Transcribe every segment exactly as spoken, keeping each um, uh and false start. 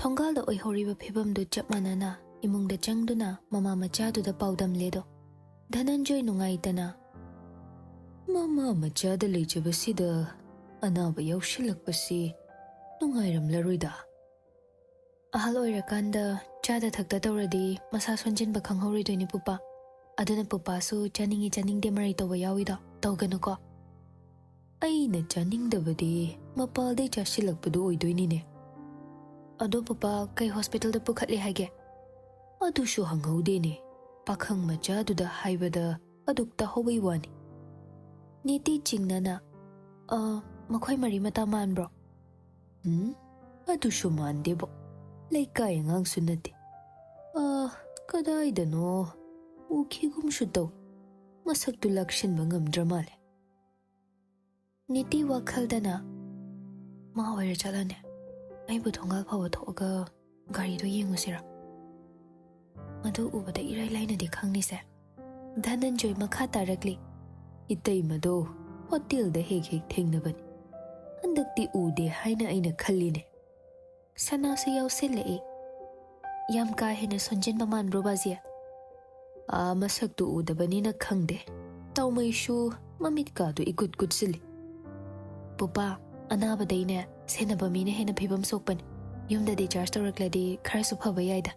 ꯊꯣꯡꯒꯥꯜꯗ ꯑꯣꯏꯍꯧꯔꯤꯕ ꯐꯤꯕꯝꯗꯨ ꯆꯞ ꯃꯥꯟꯅꯅ ꯏꯃꯨꯡꯗ ꯆꯪꯗꯨꯅ ꯃꯃꯥ ꯃꯆꯥꯗꯨꯗ ꯄꯥꯎꯗꯝꯂꯦꯗꯣ꯫ ꯙꯅꯟꯖꯣꯏ ꯅꯨꯡꯉꯥꯏꯇꯅ, "ꯃꯃꯥ ꯃꯆꯥꯗ ꯂꯩꯖꯕꯁꯤꯗ ꯑꯅꯥꯕ ꯌꯥꯎꯁꯤꯜꯂꯛꯄꯁꯤ ꯅꯨꯡꯉꯥꯏꯔꯝꯂꯔꯣꯏꯗ꯫ ꯑꯍꯜ ꯑꯣꯏꯔꯀꯥꯟꯗ ꯆꯥꯗ ꯊꯛꯇ ꯇꯧꯔꯗꯤ ꯃꯁꯥ ꯁꯣꯟꯖꯤꯟꯕ ꯈꯪꯍꯧꯔꯣꯏꯗꯣꯏꯅꯤ ꯄꯨꯄꯥ꯫ ꯑꯗꯨꯅ ꯄꯨꯄꯥꯁꯨ ꯆꯥꯅꯤꯡꯉꯤ ꯆꯥꯅꯤꯡꯗꯦ ꯃꯔꯩ ꯇꯧꯕ ꯌꯥꯎꯏꯗꯣ ꯇꯧꯒꯅꯨꯀꯣ꯫" "ꯑꯩꯅ ꯆꯥꯅꯤꯡꯗꯕꯗꯤ ꯃꯄꯥꯜꯗꯩ ꯆꯥꯁꯤꯜꯂꯛꯄꯗꯨ ꯑꯣꯏꯗꯣꯏꯅꯤꯅꯦ꯫ ꯑꯗꯣ ꯄꯨꯄꯥ ꯀꯩ ꯍꯣꯁꯄꯤꯇꯥꯜꯗ ꯄꯨꯈꯠꯂꯦ ꯍꯥꯏꯒꯦ?" "ꯑꯗꯨꯁꯨ ꯍꯪꯍꯧꯗꯦꯅꯦ꯫ ꯄꯥꯈꯪ ꯃꯆꯥꯗꯨꯗ ꯍꯥꯏꯕꯗ ꯑꯗꯨꯛ ꯇꯥꯍꯧꯕꯩ ꯋꯥꯅꯤ꯫" ꯅꯤꯇꯤ ꯆꯤꯡꯅꯅ, "ꯑ, ꯃꯈꯣꯏ ꯃꯔꯤ ꯃꯇꯥ ꯃꯥꯟꯕ꯭ꯔꯣ?" "ꯎꯝ, ꯑꯗꯨꯁꯨ ꯃꯥꯟꯗꯦꯕꯣ꯫ ꯂꯩꯀꯥꯏ ꯑꯉꯥꯡꯁꯨ ꯅꯠꯇꯦ꯫ ꯑ, ꯀꯗꯥꯏꯗꯅꯣ ꯎꯈꯤꯒꯨꯝꯁꯨ ꯇꯧ꯫ ꯃꯁꯛꯇꯨ ꯂꯥꯛꯁꯤꯟꯕ ꯉꯝꯗ꯭ꯔ ꯃꯥꯜꯂꯦ꯫" ꯅꯤꯇꯤ ꯋꯥꯈꯜꯗꯅ, "ꯃꯥ ꯑꯣꯏꯔ ꯆꯠꯂꯅꯦ꯫ ꯑꯩꯕꯨ ꯊꯣꯡꯒꯥꯜ ꯐꯥꯎꯕ ꯊꯣꯛꯑꯒ ꯒꯥꯔꯤꯗꯣ ꯌꯦꯡꯉꯨꯁꯤꯔꯥ? ꯃꯗꯨ ꯎꯕꯗ ꯏꯔꯥꯏ ꯂꯥꯏꯅꯗꯤ ꯈꯪꯅꯤꯁꯦ꯫" ꯙꯅꯟꯖꯣꯏ ꯃꯈꯥ ꯇꯥꯔꯛꯂꯤ, "ꯏꯇꯩꯃꯗꯣ ꯍꯣꯇꯦꯜꯗ ꯍꯦꯛ ꯍꯦꯛ ꯊꯦꯡꯅꯕꯅꯤ꯫ ꯍꯟꯗꯛꯇꯤ ꯎꯗꯦ ꯍꯥꯏꯅ ꯑꯩꯅ ꯈꯜꯂꯤꯅꯦ꯫" ꯁꯅꯥꯁꯨ ꯌꯥꯎꯁꯤꯜꯂꯛꯏ꯫ "ꯌꯥꯝ ꯀꯥ ꯍꯦꯟꯅ ꯁꯣꯟꯖꯤꯟꯕ ꯃꯥꯟꯕ꯭ꯔꯣ ꯕꯥꯖꯤ?" "ꯑꯥ, ꯃꯁꯛꯇꯨ ꯎꯗꯕꯅꯤꯅ ꯈꯪꯗꯦ꯫ ꯇꯥꯎꯃꯩꯁꯨ ꯃꯃꯤꯠꯀꯥꯗꯨ ꯏꯀꯨꯠ ꯀꯨꯠꯁꯤꯜꯂꯤ꯫" "ꯄꯨꯄꯥ, ꯑꯅꯥꯕꯗꯩꯅꯦ ꯁꯦꯟꯅꯕ ꯃꯤꯅ ꯍꯦꯟꯅ ꯐꯤꯕꯝ ꯁꯣꯛꯄꯅꯤ꯫ ꯌꯨꯝꯗ ꯗꯤꯆꯥꯔꯖ ꯇꯧꯔꯛꯂꯗꯤ ꯈꯔꯁꯨ ꯐꯕ ꯌꯥꯏꯗ꯫"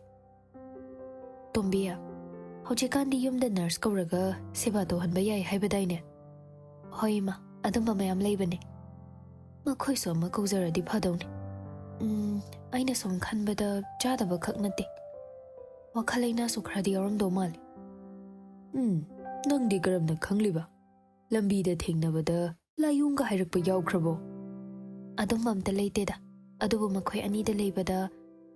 "ꯇꯣꯝꯕꯤ, ꯍꯧꯖꯤꯛꯀꯥꯟꯗꯤ ꯌꯨꯝꯗ ꯅꯔꯁ ꯀꯧꯔꯒ ꯁꯦꯕꯥ ꯇꯧꯍꯟꯕ ꯌꯥꯏ ꯍꯥꯏꯕꯗꯥꯏꯅꯦ?" "ꯍꯣꯏ ꯏꯃꯥ, ꯑꯗꯨꯝꯕ ꯃꯌꯥꯝ ꯂꯩꯕꯅꯦ꯫ ꯃꯈꯣꯏꯁꯨ ꯑꯃ ꯀꯧꯖꯔꯗꯤ ꯐꯗꯧꯅꯤ꯫ ꯎꯝ, ꯑꯩꯅ ꯁꯨꯝ ꯈꯟꯕꯗ ꯆꯥꯗꯕ ꯈꯛ ꯅꯠꯇꯦ꯫ ꯋꯥꯈꯜ ꯂꯩꯅꯥꯁꯨ ꯈꯔꯗꯤ ꯌꯥꯎꯔꯝꯗꯧ ꯃꯥꯜꯂꯤ꯫" "ꯎꯝ, ꯅꯪꯗꯤ ꯀꯔꯝꯅ ꯈꯪꯂꯤꯕ? ꯂꯝꯕꯤꯗ ꯊꯦꯡꯅꯕꯗ ꯂꯥꯏꯑꯣꯡꯒ ꯍꯥꯏꯔꯛꯄ ꯌꯥꯎꯈ꯭ꯔꯕꯣ?" "ꯑꯗꯨꯝꯕ ꯑꯝꯇ ꯂꯩꯇꯦꯗ꯫ ꯑꯗꯨꯕꯨ ꯃꯈꯣꯏ ꯑꯅꯤꯗ ꯂꯩꯕꯗ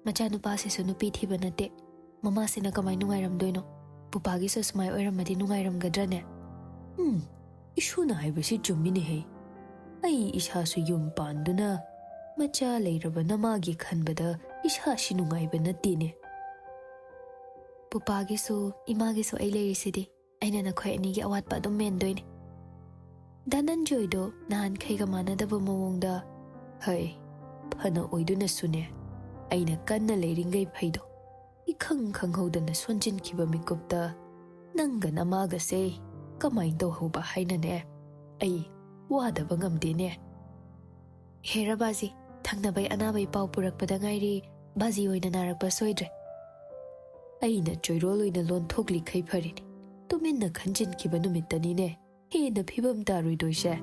ꯃꯆꯥꯅꯨꯄꯥꯁꯤꯁꯨ ꯅꯨꯄꯤ ꯊꯤꯕ ꯅꯠꯇꯦ꯫ ꯃꯃꯥꯁꯤꯅ ꯀꯃꯥꯏ ꯅꯨꯡꯉꯥꯏꯔꯝꯗꯣꯏꯅꯣ? ꯄꯨꯄꯥꯒꯤꯁꯨ ꯑꯁꯨꯃꯥꯏ ꯑꯣꯏꯔꯝꯃꯗꯤ ꯅꯨꯡꯉꯥꯏꯔꯝꯒꯗ꯭ꯔꯅꯦ?" "ꯎꯝ, ꯏꯁꯨꯅ ꯍꯥꯏꯕꯁꯤ ꯆꯨꯝꯃꯤꯅꯦꯍꯦ꯫ ꯑꯩ ꯏꯁꯥꯁꯨ ꯌꯨꯝ ꯄꯥꯟꯗꯨꯅ ꯃꯆꯥ ꯂꯩꯔꯕ ꯅꯃꯥꯒꯤ ꯈꯟꯕꯗ ꯏꯁꯥꯁꯤ ꯅꯨꯡꯉꯥꯏꯕ ꯅꯠꯇꯦꯅꯦ꯫" "ꯄꯨꯄꯥꯒꯤꯁꯨ ꯏꯃꯥꯒꯤꯁꯨ ꯑꯩ ꯂꯩꯔꯤꯁꯤꯗꯤ꯫ ꯑꯩꯅ ꯅꯈꯣꯏ ꯑꯅꯤꯒꯤ ꯑꯋꯥꯠꯄ ꯑꯗꯨꯝ ꯃꯦꯟꯗꯣꯏꯅꯦ꯫" ꯙꯅꯟꯖꯣꯏꯗꯣ ꯅꯍꯥꯟꯈꯩꯒ ꯃꯥꯟꯅꯗꯕ ꯃꯑꯣꯡꯗ, "ꯍꯩ, ꯐꯅ ꯑꯣꯏꯗꯨꯅꯁꯨꯅꯦ, ꯑꯩꯅ ꯀꯟꯅ ꯂꯩꯔꯤꯉꯩ ꯐꯩꯗꯣ ꯏꯈꯪ ꯈꯪꯍꯧꯗꯅ ꯁꯣꯟꯖꯤꯟꯈꯤꯕ ꯃꯤꯀꯨꯞꯇ ꯅꯪꯒ ꯅꯃꯥꯒꯁꯦ ꯀꯃꯥꯏꯅ ꯇꯧꯍꯧꯕ ꯍꯥꯏꯅꯅꯦ ꯑꯩ ꯋꯥꯗꯕ ꯉꯝꯗꯦꯅꯦ꯫ ꯍꯦꯔ ꯕꯥꯖꯤ, ꯊꯪꯅꯕꯩ ꯑꯅꯥꯕꯩ ꯄꯥꯎ ꯄꯨꯔꯛꯄꯗ ꯉꯥꯏꯔꯤ, ꯕꯥꯖꯤ ꯑꯣꯏꯅ ꯅꯥꯔꯛꯄ ꯁꯣꯏꯗ꯭ꯔꯦ꯫ ꯑꯩꯅ ꯆꯣꯏꯔꯣꯜ ꯑꯣꯏꯅ ꯂꯣꯟꯊꯣꯛꯂꯤꯈꯩ ꯐꯔꯤꯅꯤ꯫ ꯇꯨꯃꯤꯟꯅ ꯈꯟꯖꯤꯟꯈꯤꯕ ꯅꯨꯃꯤꯠꯇꯅꯤꯅꯦ ꯍꯦꯟꯅ ꯐꯤꯕꯝ ꯇꯥꯔꯣꯏꯗꯣꯏꯁꯦ꯫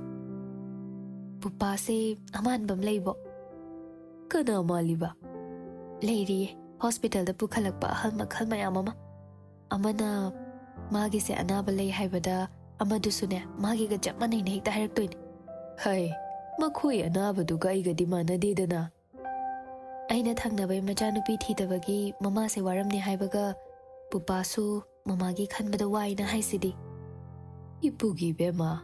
ꯄꯨꯄꯥꯁꯦ ꯑꯃꯥꯟꯕ ꯑꯃ ꯂꯩꯕꯣ? ꯀꯅꯥ ꯃꯥꯜꯂꯤꯕ? ꯂꯩꯔꯤꯌꯦ, ꯍꯣꯁꯄꯤꯇꯥꯜꯗ ꯄꯨꯈꯠꯂꯛꯄ ꯑꯍꯜ ꯃꯈꯜ ꯃꯌꯥꯝ ꯑꯃ꯫ ꯑꯃꯅ ꯃꯥꯒꯤꯁꯦ ꯑꯅꯥꯕ ꯂꯩ ꯍꯥꯏꯕꯗ ꯑꯃꯗꯨꯁꯨꯅꯦ ꯃꯥꯒꯤꯒ ꯆꯞ ꯃꯥꯟꯅꯩꯅ ꯍꯦꯛꯇ ꯍꯥꯏꯔꯛꯇꯣꯏꯅꯦ꯫ ꯍꯩ, ꯃꯈꯣꯏ ꯑꯅꯥꯕꯗꯨꯒ ꯑꯩꯒꯗꯤ ꯃꯥꯟꯅꯗꯦꯗꯅ꯫ ꯑꯩꯅ ꯊꯪꯅꯕꯩ ꯃꯆꯥꯅꯨꯄꯤ ꯊꯤꯗꯕꯒꯤ ꯃꯃꯥꯁꯦ ꯋꯥꯔꯝꯅꯤ ꯍꯥꯏꯕꯒ ꯄꯨꯄꯥꯁꯨ ꯃꯃꯥꯒꯤ ꯈꯟꯕꯗ ꯋꯥꯏꯅ ꯍꯥꯏꯁꯤꯗꯤ꯫ ꯏꯄꯨꯒꯤ ꯏꯕꯦꯝꯃ,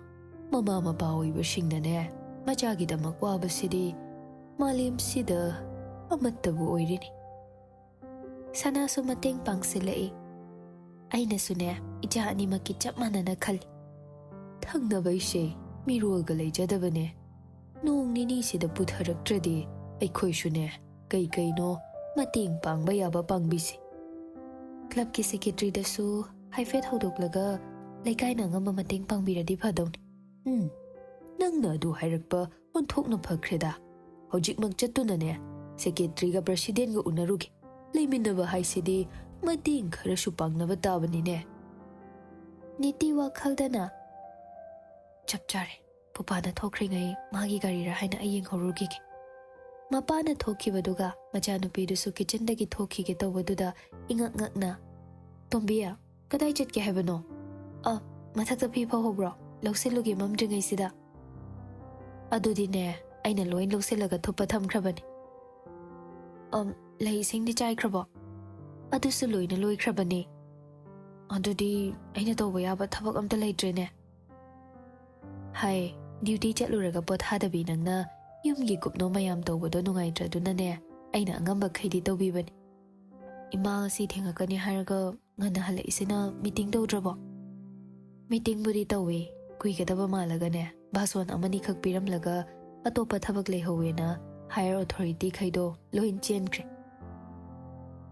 ꯃꯃꯥ ꯃꯄꯥ ꯑꯣꯏꯕꯁꯤꯡꯅꯅꯦ ꯃꯆꯥꯒꯤꯗꯃꯛ ꯋꯥꯕꯁꯤꯗꯤ ꯃꯥꯂꯦꯝꯁꯤꯗ ꯑꯃꯠꯇꯕꯨ ꯑꯣꯏꯔꯤꯅꯤ꯫ ꯁꯅꯥꯁꯨ ꯃꯇꯦꯡ ꯄꯥꯡꯁꯤꯜꯂꯛꯏ꯫ ꯑꯩꯅꯁꯨꯅꯦ ꯏꯆꯥ ꯑꯅꯤꯃꯛꯀꯤ ꯆꯞ ꯃꯥꯟꯅꯅ ꯈꯜꯂꯤ꯫ ꯊꯪꯅꯕꯩꯁꯦ ꯃꯤꯔꯣꯜꯒ ꯂꯩꯖꯗꯕꯅꯦ꯫ ꯅꯣꯡ ꯅꯤꯅꯤꯁꯤꯗ ꯄꯨꯊꯔꯛꯇ꯭ꯔꯗꯤ ꯑꯩꯈꯣꯏꯁꯨꯅꯦ ꯀꯩ ꯀꯩꯅꯣ ꯃꯇꯦꯡ ꯄꯥꯡꯕ ꯌꯥꯕ ꯄꯥꯡꯕꯤꯁꯤ꯫ ꯀ꯭ꯂꯕꯀꯤ ꯁꯦꯀ꯭ꯔꯦꯇꯔꯤꯗꯁꯨ ꯍꯥꯏꯐꯦꯠ ꯍꯧꯗꯣꯛꯂꯒ ꯂꯩꯀꯥꯏꯅ ꯑꯉꯝꯕ ꯃꯇꯦꯡ ꯄꯥꯡꯕꯤꯔꯗꯤ ꯐꯗꯧꯅꯤ꯫ ꯎꯝ, ꯅꯪꯅ ꯑꯗꯨ ꯍꯥꯏꯔꯛꯄ ꯑꯣꯟꯊꯣꯛꯅ ꯐꯈ꯭ꯔꯦꯗ꯫ ꯍꯧꯖꯤꯛꯃꯛ ꯆꯠꯇꯨꯅꯅꯦ ꯁꯦꯀ꯭ꯔꯦꯇꯔꯤꯒ ꯄ꯭ꯔꯁꯤꯗꯦꯟꯒ ꯎꯅꯔꯨꯒꯦ꯫ ꯂꯩꯃꯤꯟꯅꯕ ꯍꯥꯏꯁꯤꯗꯤ ꯃꯇꯦꯡ ꯈꯔꯁꯨ ꯄꯥꯡꯅꯕ ꯇꯥꯕꯅꯤꯅꯦ꯫ ꯅꯤꯇꯤ ꯋꯥꯈꯜꯗꯅ, "ꯆꯞ ꯆꯥꯔꯦ, ꯄꯨꯄꯥꯅ ꯊꯣꯛꯈ꯭ꯔꯤꯉꯩ ꯃꯥꯒꯤ ꯒꯥꯔꯤꯔ ꯍꯥꯏꯅ ꯑꯩ ꯌꯦꯡꯍꯧꯔꯨꯈꯤꯒꯦ"꯫ ꯃꯄꯥꯅ ꯊꯣꯛꯈꯤꯕꯗꯨꯒ ꯃꯆꯥꯅꯨꯄꯤꯗꯨꯁꯨ ꯀꯤꯆꯟꯗꯒꯤ ꯊꯣꯛꯈꯤꯒꯦ ꯇꯧꯕꯗꯨꯗ ꯏꯉꯛ ꯉꯛꯅ, "ꯇꯣꯝꯕꯤ, ꯀꯗꯥꯏ ꯆꯠꯀꯦ ꯍꯥꯏꯕꯅꯣ?" "ꯑ, ꯃꯊꯛꯇ ꯐꯤ ꯐꯧꯍꯧꯕ꯭ꯔꯣ? ꯂꯧꯁꯤꯜꯂꯨꯒꯦ ꯃꯝꯗ꯭ꯔꯤꯉꯩꯁꯤꯗ"꯫ "ꯑꯗꯨꯗꯤꯅꯦ, ꯑꯩꯅ ꯂꯣꯏ ꯂꯧꯁꯤꯜꯂꯒ ꯊꯨꯞꯄ ꯊꯝꯈ꯭ꯔꯕꯅꯤ"꯫ "ꯑꯝ, ꯂꯩ ꯏꯁꯤꯡꯗꯤ ꯆꯥꯏꯈ꯭ꯔꯕꯣ?" "ꯑꯗꯨꯁꯨ ꯂꯣꯏꯅ ꯂꯣꯏꯈ꯭ꯔꯕꯅꯤ"꯫ "ꯑꯗꯨꯗꯤ ꯑꯩꯅ ꯇꯧꯕ ꯌꯥꯕ ꯊꯕꯛ ꯑꯝꯇ ꯂꯩꯇ꯭ꯔꯦꯅꯦ"꯫ "ꯍꯥꯏ, ꯗ꯭ꯌꯨꯇꯤ ꯆꯠꯂꯨꯔꯒ ꯄꯣꯊꯥꯗꯕꯤ ꯅꯪꯅ ꯌꯨꯝꯒꯤ ꯀꯨꯞꯅꯣ ꯃꯌꯥꯝ ꯇꯧꯕꯗꯣ ꯅꯨꯡꯉꯥꯏꯇ꯭ꯔꯗꯨꯅꯅꯦ ꯑꯩꯅ ꯑꯉꯝꯕꯈꯩꯗꯤ ꯇꯧꯕꯤꯕꯅꯤ꯫ ꯏꯃꯥ ꯉꯁꯤ ꯊꯦꯡꯉꯛꯀꯅꯤ ꯍꯥꯏꯔꯒ ꯉꯟꯅ ꯍꯜꯂꯛꯏꯁꯤꯅ ꯃꯤꯇꯤꯡ ꯇꯧꯗ꯭ꯔꯕꯣ?" "ꯃꯤꯇꯤꯡꯕꯨꯗꯤ ꯇꯧꯋꯦ, ꯀꯨꯏꯒꯗꯕ ꯃꯥꯜꯂꯒꯅꯦ ꯚꯥꯁꯣꯟ ꯑꯃꯅꯤꯈꯛ ꯄꯤꯔꯝꯂꯒ ꯑꯇꯣꯞꯄ ꯊꯕꯛ ꯂꯩꯍꯧꯋꯦꯅ ꯍꯥꯏꯌꯔ ꯑꯣꯊꯣꯔꯤꯇꯤꯈꯩꯗꯣ ꯂꯣꯏ ꯆꯦꯟꯈ꯭ꯔꯦ"꯫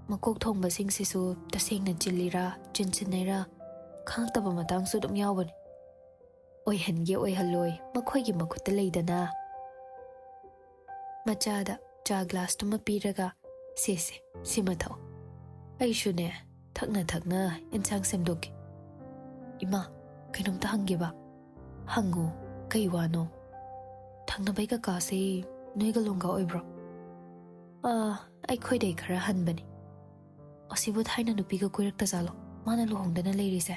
ꯃꯀꯣꯛ ꯊꯣꯡꯕꯁꯤꯡꯁꯤꯁꯨ ꯇꯁꯦꯡꯅ ꯆꯤꯜꯂꯤꯔꯥ, ꯆꯤꯟꯁꯤꯟꯅꯩꯔꯥ ꯈꯪꯉꯛꯇꯕ ꯃꯇꯥꯡꯁꯨ ꯑꯗꯨꯝ ꯌꯥꯎꯕꯅꯤ꯫ ꯑꯣꯏꯍꯟꯒꯦ ꯑꯣꯏꯍꯜꯂꯣꯏ, ꯃꯈꯣꯏꯒꯤ ꯃꯈꯨꯠꯇ ꯂꯩꯗꯅ꯫ ꯃꯆꯥꯗ ꯆꯥ ꯒ꯭ꯂꯥꯁꯇꯨꯃ ꯄꯤꯔꯒ, "ꯁꯦ, ꯁꯦ, ꯁꯤꯃ ꯊꯛꯑꯣ꯫ ꯑꯩꯁꯨꯅꯦ, ꯊꯛꯅ ꯊꯛꯅ ꯏꯟꯁꯥꯡ ꯁꯦꯝꯗꯣꯛꯀꯦ꯫ ꯏꯃꯥ, ꯀꯩꯅꯣꯝꯇ ꯍꯪꯒꯦꯕ꯫" "ꯍꯪꯉꯣ, ꯀꯩ ꯋꯥꯅꯣ?" "ꯊꯪꯅꯕꯩ ꯀꯀꯥꯁꯦ ꯅꯣꯏꯒ ꯂꯣꯡꯒ ꯑꯣꯏꯕ꯭ꯔꯣ?" "ꯑꯥ, ꯑꯩꯈꯣꯏꯗꯩ ꯈꯔ ꯍꯟꯕꯅꯤ꯫" "ꯑꯁꯤꯕꯨ ꯊꯥꯏꯅ ꯅꯨꯄꯤꯒ ꯀꯣꯏꯔꯛꯇꯖꯥꯠꯂꯣ, ꯃꯥꯅ ꯂꯨꯍꯣꯡꯗꯅ ꯂꯩꯔꯤꯁꯦ?"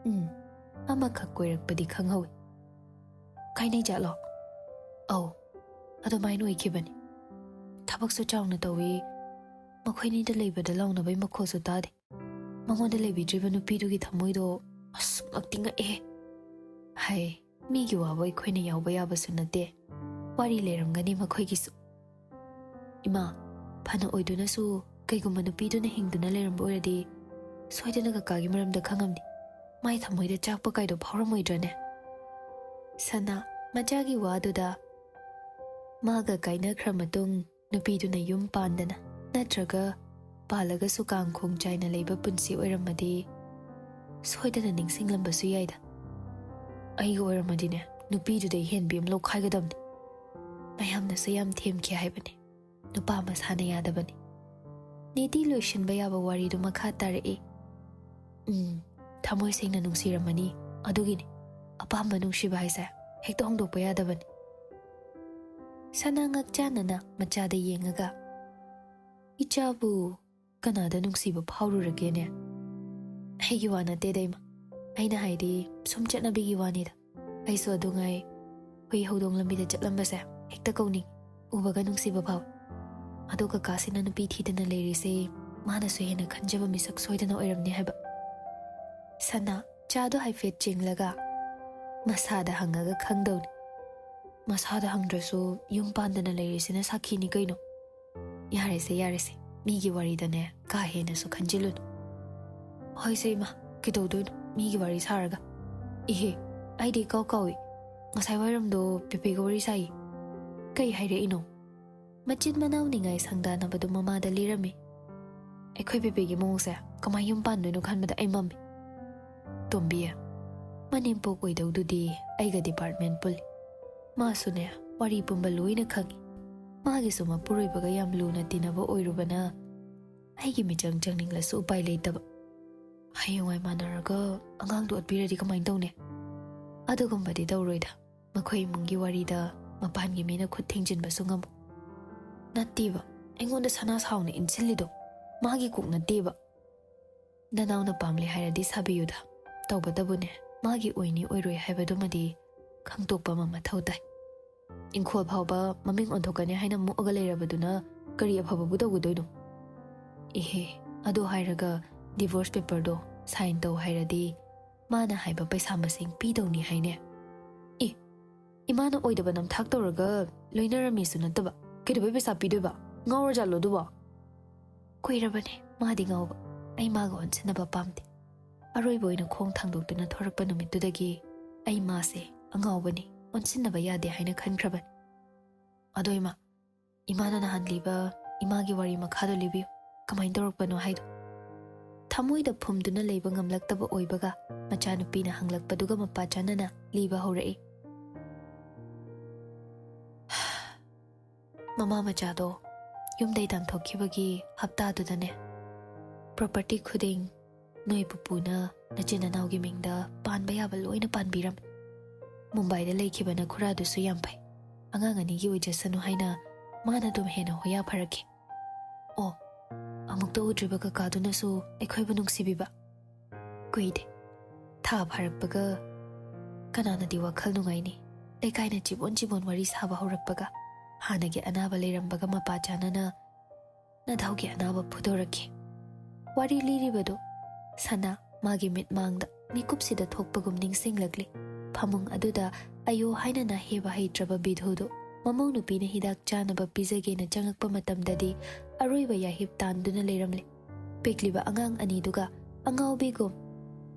"ꯎꯝ, ꯑꯃꯈꯛ ꯀꯣꯏꯔꯛꯄꯗꯤ ꯈꯪꯍꯧꯋꯤ꯫" "ꯀꯥꯏꯅꯩ ꯖꯥꯠꯂꯣ?" "ꯑꯧ, ꯑꯗꯨꯃꯥꯏꯅ ꯑꯣꯏꯈꯤꯕꯅꯤ꯫ ꯊꯕꯛꯁꯨ ꯆꯥꯎꯅ ꯇꯧꯏ꯫ ꯃꯈꯣꯏꯅꯤꯗ ꯂꯩꯕꯗ ꯂꯥꯎꯅꯕꯩ ꯃꯈꯣꯜꯁꯨ ꯇꯥꯗꯦ꯫ ꯃꯉꯣꯟꯗ ꯂꯩꯕꯤꯗ꯭ꯔꯤꯕ ꯅꯨꯄꯤꯗꯨꯒꯤ ꯊꯃꯣꯏꯗꯣ, ꯑꯁ, ꯉꯛꯇꯤ ꯉꯛꯑꯦ꯫" "ꯍꯥꯏ, ꯃꯤꯒꯤ ꯋꯥꯕꯨ ꯑꯩꯈꯣꯏꯅ ꯌꯥꯎꯕ ꯌꯥꯕꯁꯨ ꯅꯠꯇꯦ꯫ ꯋꯥꯔꯤ ꯂꯩꯔꯝꯒꯅꯤ ꯃꯈꯣꯏꯒꯤꯁꯨ꯫" "ꯏꯃꯥ, ꯐꯅ ꯑꯣꯏꯗꯨꯅꯁꯨ ꯀꯩꯒꯨꯝꯕ ꯅꯨꯄꯤꯗꯨꯅ ꯍꯤꯡꯗꯨꯅ ꯂꯩꯔꯝꯕ ꯑꯣꯏꯔꯗꯤ ꯁꯣꯏꯗꯅ ꯀꯀꯥꯒꯤ ꯃꯔꯝꯗ ꯈꯪꯉꯝꯅꯤ꯫ ꯃꯥꯏ ꯊꯃꯣꯏꯗ ꯆꯥꯛꯄ ꯀꯥꯏꯗꯣ ꯐꯥꯎꯔꯝꯃꯣꯏꯗ꯭ꯔꯅꯦ?" ꯁꯅꯥ, ꯃꯆꯥꯒꯤ ꯋꯥꯗꯨꯗ, ꯃꯥꯒ ꯀꯥꯏꯅꯈ꯭ꯔ ꯃꯇꯨꯡ ꯅꯨꯄꯤꯗꯨꯅ ꯌꯨꯝ ꯄꯥꯟꯗꯅ ꯅꯠꯇ꯭ꯔꯒ ꯄꯥꯜꯂꯒꯁꯨ ꯀꯥꯡꯈꯣꯡ ꯆꯥꯏꯅ ꯂꯩꯕ ꯄꯨꯟꯁꯤ ꯑꯣꯏꯔꯝꯃꯗꯤ ꯁꯣꯏꯗꯅ ꯅꯤꯡꯁꯤꯡꯂꯝꯕꯁꯨ ꯌꯥꯏꯗ꯫ "ꯑꯩꯒ ꯑꯣꯏꯔꯝꯃꯗꯤꯅꯦ, ꯅꯨꯄꯤꯗꯨꯗꯩ ꯍꯦꯟꯕꯤ ꯑꯃ ꯂꯧꯈꯥꯏꯒꯗꯕꯅꯤ꯫ ꯃꯌꯥꯝꯅꯁꯨ ꯌꯥꯝ ꯊꯦꯝꯈꯤ ꯍꯥꯏꯕꯅꯤ꯫ ꯅꯨꯄꯥ ꯃꯁꯥꯅ ꯌꯥꯗꯕꯅꯤ꯫" ꯅꯦꯇꯤ ꯂꯣꯏꯁꯤꯟꯕ ꯌꯥꯕ ꯋꯥꯔꯤꯗꯨ ꯃꯈꯥ ꯇꯥꯔꯛꯏ꯫ "ꯎꯝ, ꯊꯃꯣꯏ ꯁꯦꯡꯅ ꯅꯨꯡꯁꯤꯔꯝꯃꯅꯤ꯫ ꯑꯗꯨꯒꯤꯅꯤ, ꯑꯄꯥꯝꯕ ꯅꯨꯡꯁꯤꯕ ꯍꯥꯏꯁꯦ ꯍꯦꯛꯇ ꯍꯣꯡꯗꯣꯛꯄ ꯌꯥꯗꯕꯅꯤ꯫" ꯁꯅꯥ ꯉꯛꯆꯥꯟꯅꯅ ꯃꯆꯥꯗ ꯌꯦꯡꯉꯒ, "ꯏꯆꯥꯕꯨ ꯀꯅꯥꯗ ꯅꯨꯡꯁꯤꯕ ꯐꯥꯎꯔꯨꯔꯒꯦꯅꯦ?" "ꯑꯩꯒꯤ ꯋꯥ ꯅꯠꯇꯦꯗ, ꯏꯃꯥ꯫ ꯑꯩꯅ ꯍꯥꯏꯗꯤ ꯁꯨꯝ ꯆꯠꯅꯕꯤꯒꯤ ꯋꯥꯅꯤꯗ꯫ ꯑꯩꯁꯨ ꯑꯗꯨꯉꯩ ꯍꯨꯏ ꯍꯧꯗꯣꯡ ꯂꯝꯕꯤꯗ ꯆꯠꯂꯝꯕꯁꯦ ꯍꯦꯛꯇ ꯀꯧꯅꯤꯡꯉꯤ, ꯎꯕꯒ ꯅꯨꯡꯁꯤꯕ ꯐꯥꯎꯏ꯫ ꯑꯗꯣ ꯀꯀꯥꯁꯤꯅ ꯅꯨꯄꯤ ꯊꯤꯗꯅ ꯂꯩꯔꯤꯁꯦ ꯃꯥꯅꯁꯨ ꯍꯦꯟꯅ ꯈꯟꯖꯕ ꯃꯤꯁꯛ ꯁꯣꯏꯗꯅ ꯑꯣꯏꯔꯝꯅꯤ ꯍꯥꯏꯕ꯫" ꯁꯅꯥ, ꯆꯥꯗꯣ ꯍꯥꯏꯐꯦꯠ ꯆꯦꯡꯂꯒ, "ꯃꯁꯥꯗ ꯍꯪꯉꯒ ꯈꯪꯗꯧꯅꯤ꯫" "ꯃꯁꯥꯗ ꯍꯪꯗ꯭ꯔꯁꯨ ꯌꯨꯝ ꯄꯥꯟꯗꯅ ꯂꯩꯔꯤꯁꯤꯅ ꯁꯥꯈꯤꯅꯤ ꯀꯩꯅꯣ꯫" "ꯌꯥꯔꯦꯁꯦ, ꯌꯥꯔꯦꯁꯦ, ꯃꯤꯒꯤ ꯋꯥꯔꯤꯗꯅꯦ ꯀꯥ ꯍꯦꯟꯅꯁꯨ ꯈꯟꯖꯤꯜꯂꯨꯅꯨ꯫" "ꯍꯣꯏꯁꯦ ꯏꯃꯥ, ꯀꯩꯗꯧꯗꯣꯏꯅꯣ ꯃꯤꯒꯤ ꯋꯥꯔꯤ ꯁꯥꯔꯒ?" "ꯏꯍꯦ, ꯑꯩꯗꯤ ꯏꯀꯥꯎ ꯀꯥꯎꯏ꯫ ꯉꯁꯥꯏ ꯋꯥꯏꯔꯝꯗꯣ ꯄꯦꯄꯦꯒ ꯋꯥꯔꯤ ꯁꯥꯏꯌꯦ꯫" "ꯀꯩ ꯍꯥꯏꯔꯛꯏꯅꯣ?" ꯃꯆꯤꯟ ꯃꯅꯥꯎ ꯅꯤꯡꯉꯥꯏ ꯁꯪꯗꯥꯅꯕꯗꯨ ꯃꯃꯥꯗ ꯂꯤꯔꯝꯃꯤ꯫ ꯑꯩꯈꯣꯏ ꯕꯦꯕꯤꯒꯤ ꯃꯑꯣꯡꯁꯦ ꯀꯃꯥꯏ ꯌꯨꯝ ꯄꯥꯟꯗꯣꯏꯅꯣ ꯈꯟꯕꯗ ꯑꯩ ꯃꯝꯃꯤ꯫ ꯇꯣꯝꯕꯤ, ꯃꯅꯦꯝꯄꯣꯛ ꯑꯣꯏꯗꯧꯗꯨꯗꯤ ꯑꯩꯒ ꯗꯤꯄꯥꯔꯠꯃꯦꯟ ꯄꯨꯜꯂꯤ꯫ ꯃꯥꯁꯨꯅꯦ, ꯋꯥꯔꯤ ꯄꯨꯝꯕ ꯂꯣꯏꯅ ꯈꯪꯉꯤ꯫ ꯃꯥꯒꯤꯁꯨ ꯃꯄꯨꯔꯣꯏꯕꯒ ꯌꯥꯝ ꯂꯨꯅ ꯇꯤꯟꯅꯕ ꯑꯣꯏꯔꯨꯕꯅ ꯑꯩꯒꯤ ꯃꯤꯆꯪ ꯆꯪꯅꯤꯡꯂꯁꯨ ꯎꯄꯥꯏ ꯂꯩꯇꯕ꯫ ꯍꯌꯦꯡꯋꯥꯏ ꯃꯥꯟꯅꯔꯒ ꯑꯉꯥꯡꯗꯣ ꯑꯣꯠꯄꯤꯔꯗꯤ ꯀꯃꯥꯏꯅ ꯇꯧꯅꯤ? ꯑꯗꯨꯒꯨꯝꯕꯗꯤ ꯇꯧꯔꯣꯏꯗ꯫ ꯃꯈꯣꯏ ꯏꯃꯨꯡꯒꯤ ꯋꯥꯔꯤꯗ ꯃꯄꯥꯟꯒꯤ ꯃꯤꯅ ꯈꯨꯠ ꯊꯤꯡꯖꯤꯟꯕꯁꯨ ꯉꯝꯃꯣꯏ꯫ ꯅꯠꯇꯦꯕ, ꯑꯩꯉꯣꯟꯗ ꯁꯅꯥ ꯁꯥꯎꯅ ꯏꯟꯁꯤꯜꯂꯤꯗꯣ ꯃꯥꯒꯤ ꯀꯣꯛ ꯅꯠꯇꯦꯕ꯫ ꯅꯅꯥꯎꯅ ꯄꯥꯝꯂꯦ ꯍꯥꯏꯔꯗꯤ ꯁꯥꯕꯤꯌꯨꯗ꯫ ꯇꯧꯕꯇꯕꯨꯅꯦ, ꯃꯥꯒꯤ ꯑꯣꯏꯅꯤ ꯑꯣꯏꯔꯣꯏ ꯍꯥꯏꯕꯗꯨꯃꯗꯤ ꯈꯪꯗꯣꯛꯄ ꯑꯃ ꯃꯊꯧ ꯇꯥꯏ꯫ ꯏꯪꯈꯣꯜ ꯐꯥꯎꯕ ꯃꯃꯤꯡ ꯑꯣꯟꯊꯣꯛꯀꯅꯤ ꯍꯥꯏꯅ ꯃꯨꯛꯑꯒ ꯂꯩꯔꯕꯗꯨꯅ ꯀꯔꯤ ꯑꯐꯕꯕꯨ ꯇꯧꯒꯗꯣꯏꯅꯣ? ꯏꯍꯦ, ꯑꯗꯨ ꯍꯥꯏꯔꯒ divorce paperꯗꯣ sign ꯇꯧ ꯍꯥꯏꯔꯗꯤ ꯃꯥꯅ ꯍꯥꯏꯕ ꯄꯩꯁꯥ ꯃꯁꯤꯡ ꯄꯤꯗꯧꯅꯤ ꯍꯥꯏꯅꯦ꯫ ꯑꯦ, ꯏꯃꯥꯅ ꯑꯣꯏꯗꯕ ꯅꯝꯊꯥꯛ ꯇꯧꯔꯒ ꯂꯣꯏꯅꯔꯝꯃꯤꯁꯨ ꯅꯠꯇꯕ, ꯀꯩꯗꯧꯕꯩ ꯄꯩꯁꯥ ꯄꯤꯗꯣꯏꯕ? ꯉꯥꯎꯔꯖꯥꯠꯂꯣ ꯑꯗꯨꯕꯣ? ꯀꯨꯏꯔꯕꯅꯦ ꯃꯥꯗꯤ ꯉꯥꯎꯕ꯫ ꯑꯩ ꯃꯥꯒ ꯑꯣꯟꯁꯤꯟꯅꯕ ꯄꯥꯝꯗꯦ꯫ ꯑꯔꯣꯏꯕ ꯑꯣꯏꯅ ꯈꯣꯡ ꯊꯥꯡꯗꯣꯛꯇꯨꯅ ꯊꯣꯔꯛꯄ ꯅꯨꯃꯤꯠꯇꯨꯗꯒꯤ ꯑꯩ ꯃꯥꯁꯦ ꯑꯉꯥꯎꯕꯅꯤ, ꯑꯣꯟꯁꯤꯟꯅꯕ ꯌꯥꯗꯦ ꯍꯥꯏꯅ ꯈꯟꯈ꯭ꯔꯕꯅꯤ꯫ ꯑꯗꯣ ꯏꯃꯥ, ꯏꯃꯥꯅ ꯅꯍꯥꯟ ꯂꯤꯕ ꯏꯃꯥꯒꯤ ꯋꯥꯔꯤ ꯃꯈꯥꯗꯣ ꯂꯤꯕꯤꯌꯨ꯫ ꯀꯃꯥꯏꯅ ꯇꯧꯔꯛꯄꯅꯣ ꯍꯥꯏꯗꯣ꯫ ꯊꯃꯣꯏꯗ ꯐꯨꯝꯗꯨꯅ ꯂꯩꯕ ꯉꯝꯂꯛꯇꯕ ꯑꯣꯏꯕꯒ ꯃꯆꯥꯅꯨꯄꯤꯅ ꯍꯪꯂꯛꯄꯗꯨꯒ ꯃꯄꯥ ꯆꯥꯟꯅꯅ ꯂꯤꯕ ꯍꯧꯔꯛꯏ꯫ ꯃꯃꯥ ꯃꯆꯥꯗꯣ ꯌꯨꯝꯗꯩ ꯇꯥꯟꯊꯣꯛꯈꯤꯕꯒꯤ ꯍꯞꯇꯥꯗꯨꯗꯅꯦ, property ꯈꯨꯗꯤꯡ ꯅꯣꯏ ꯄꯨꯄꯨꯅ ꯅꯆꯤꯟ ꯅꯅꯥꯎꯒꯤ ꯃꯤꯡꯗ ꯄꯥꯟꯕ ꯌꯥꯕ ꯂꯣꯏꯅ ꯄꯥꯟꯕꯤꯔꯝꯃꯦ꯫ ꯃꯨꯝꯕꯥꯏꯗ ꯂꯩꯈꯤꯕ ꯅꯈꯨꯔꯥꯗꯨꯁꯨ ꯌꯥꯝ ꯐꯩ꯫ ꯑꯉꯥꯡ ꯑꯅꯤꯒꯤ ꯑꯣꯏꯖꯁꯅꯨ ꯍꯥꯏꯅ ꯃꯥꯅ ꯑꯗꯨꯝ ꯍꯦꯟꯅ ꯍꯣꯌꯥ ꯐꯔꯛꯈꯤ꯫ ꯑꯣ, ꯑꯃꯨꯛꯇ ꯎꯗ꯭ꯔꯤꯕ ꯀꯀꯥꯗꯨꯅꯁꯨ ꯑꯩꯈꯣꯏꯕꯨ ꯅꯨꯡꯁꯤꯕꯤꯕ꯫ ꯀꯨꯏꯗꯦ꯫ ꯊꯥ ꯐꯥꯔꯛꯄꯒ ꯀꯅꯥꯅꯗꯤ ꯋꯥꯈꯜ ꯅꯨꯡꯉꯥꯏꯅꯤ? ꯂꯩꯀꯥꯏꯅ ꯆꯤꯕꯣꯟ ꯆꯤꯕꯣꯟ ꯋꯥꯔꯤ ꯁꯥꯕ ꯍꯧꯔꯛꯄꯒ ꯍꯥꯟꯅꯒꯤ ꯑꯅꯥꯕ ꯂꯩꯔꯝꯕꯒ ꯃꯄꯥ ꯆꯥꯟꯅꯅ ꯅꯙꯧꯒꯤ ꯑꯅꯥꯕ ꯐꯨꯗꯣꯔꯛꯈꯤ꯫ ꯋꯥꯔꯤ ꯂꯤꯔꯤꯕꯗꯨ ꯁꯅꯥ ꯃꯥꯒꯤ ꯃꯤꯠꯃꯥꯡꯗ ꯃꯤꯀꯨꯞꯁꯤꯗ ꯊꯣꯛꯄꯒꯨꯝ ꯅꯤꯡꯁꯤꯡꯂꯛꯂꯤ꯫ ꯐꯃꯨꯡ ꯑꯗꯨꯗ ꯑꯌꯣ ꯍꯥꯏꯅ ꯅꯥꯍꯦꯕ ꯍꯩꯇ꯭ꯔꯕ ꯕꯤꯙꯨꯗꯨ ꯃꯃꯧ ꯅꯨꯄꯤꯅ ꯍꯤꯗꯥꯛ ꯆꯥꯅꯕ ꯄꯤꯖꯒꯦꯅ ꯆꯪꯉꯛꯄ ꯃꯇꯝꯗꯗꯤ ꯑꯔꯣꯏꯕ ꯌꯥꯍꯤꯞ ꯇꯥꯟꯗꯨꯅ ꯂꯩꯔꯝꯂꯦ꯫ ꯄꯤꯛꯂꯤꯕ ꯑꯉꯥꯡ ꯑꯅꯤꯗꯨꯒ ꯑꯉꯥꯎꯕꯤꯒꯨꯝ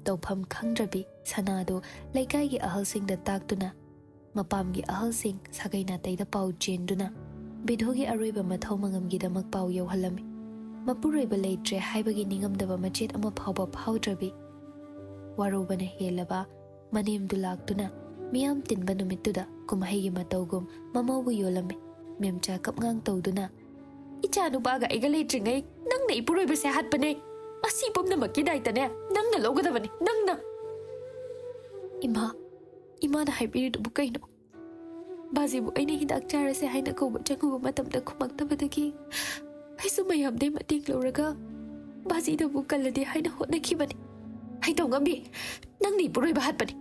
ꯇꯧꯐꯝ ꯈꯪꯗ꯭ꯔꯕꯤ ꯁꯅꯥꯗꯨ ꯂꯩꯀꯥꯏꯒꯤ ꯑꯍꯜꯁꯤꯡꯗ ꯇꯥꯛꯇꯨꯅ, ꯃꯄꯥꯝꯒꯤ ꯑꯍꯜꯁꯤꯡ ꯁꯥꯒꯩ ꯅꯥꯇꯩꯗ ꯄꯥꯎ ꯆꯦꯟꯗꯨꯅ ꯕꯤꯙꯨꯒꯤ ꯑꯔꯣꯏꯕ ꯃꯊꯧ ꯃꯉꯝꯒꯤꯗꯃꯛ ꯄꯥꯎ ꯌꯧꯍꯜꯂꯝꯃꯤ꯫ ꯃꯄꯨꯔꯣꯏꯕ ꯂꯩꯇ꯭ꯔꯦ ꯍꯥꯏꯕꯒꯤ ꯅꯤꯡꯉꯝꯗꯕ ꯃꯆꯦꯠ ꯑꯃ ꯐꯥꯎꯕ ꯐꯥꯎꯗ꯭ꯔꯕꯤ꯫ ꯋꯥꯔꯧꯕꯅ ꯍꯦꯜꯂꯕ ꯃꯅꯦꯝꯗꯨ ꯂꯥꯛꯇꯨꯅ ꯃꯤꯌꯥꯝ ꯇꯤꯟꯕ ꯅꯨꯃꯤꯠꯇꯨꯗ ꯀꯨꯝꯍꯩꯒꯤ ꯃꯇꯧꯒꯨꯝ ꯃꯃꯧꯕꯨ ꯌꯣꯜꯂꯝꯃꯤ꯫ ꯃꯦꯝꯆꯥ ꯀꯞꯉꯥꯡ ꯇꯧꯗꯨꯅ, "ꯏꯆꯥ ꯅꯨꯄꯥꯒ ꯑꯩꯒ ꯂꯩꯇ꯭ꯔꯤꯉꯩ ꯅꯪꯅ ꯏꯄꯨꯔꯣꯏꯕꯁꯦ ꯍꯥꯠꯄꯅꯦ꯫ ꯑꯁꯤ ꯄꯨꯝꯅꯃꯛꯀꯤ ꯗꯥꯏꯇꯅꯦ ꯅꯪꯅ ꯂꯧꯒꯗꯕꯅꯤ, ꯅꯪꯅ!" "ꯏꯃꯥ, ꯏꯃꯥꯅ ꯍꯥꯏꯕꯤꯔꯤꯗꯨꯕꯨ ꯀꯩꯅꯣ? ꯕꯥꯖꯤꯕꯨ ꯑꯩꯅ ꯍꯤꯗꯥꯛ ꯆꯥꯔꯁꯦ ꯍꯥꯏꯅ ꯀꯧꯕ ꯆꯪꯉꯨꯕ ꯃꯇꯝꯗ ꯈꯨꯝꯃꯛꯇꯕꯗꯒꯤ ꯑꯩꯁꯨ ꯃꯌꯥꯝꯗꯩ ꯃꯇꯦꯡ ꯂꯧꯔꯒ ꯕꯥꯖꯤꯗꯕꯨ ꯀꯜꯂꯗꯤ ꯍꯥꯏꯅ ꯍꯣꯠꯅꯈꯤꯕꯅꯤ꯫" "ꯍꯩꯇꯧ ꯉꯝꯕꯤ, ꯅꯪꯅ ꯏꯄꯨꯔꯣꯏꯕ ꯍꯥꯠꯄꯅꯤ꯫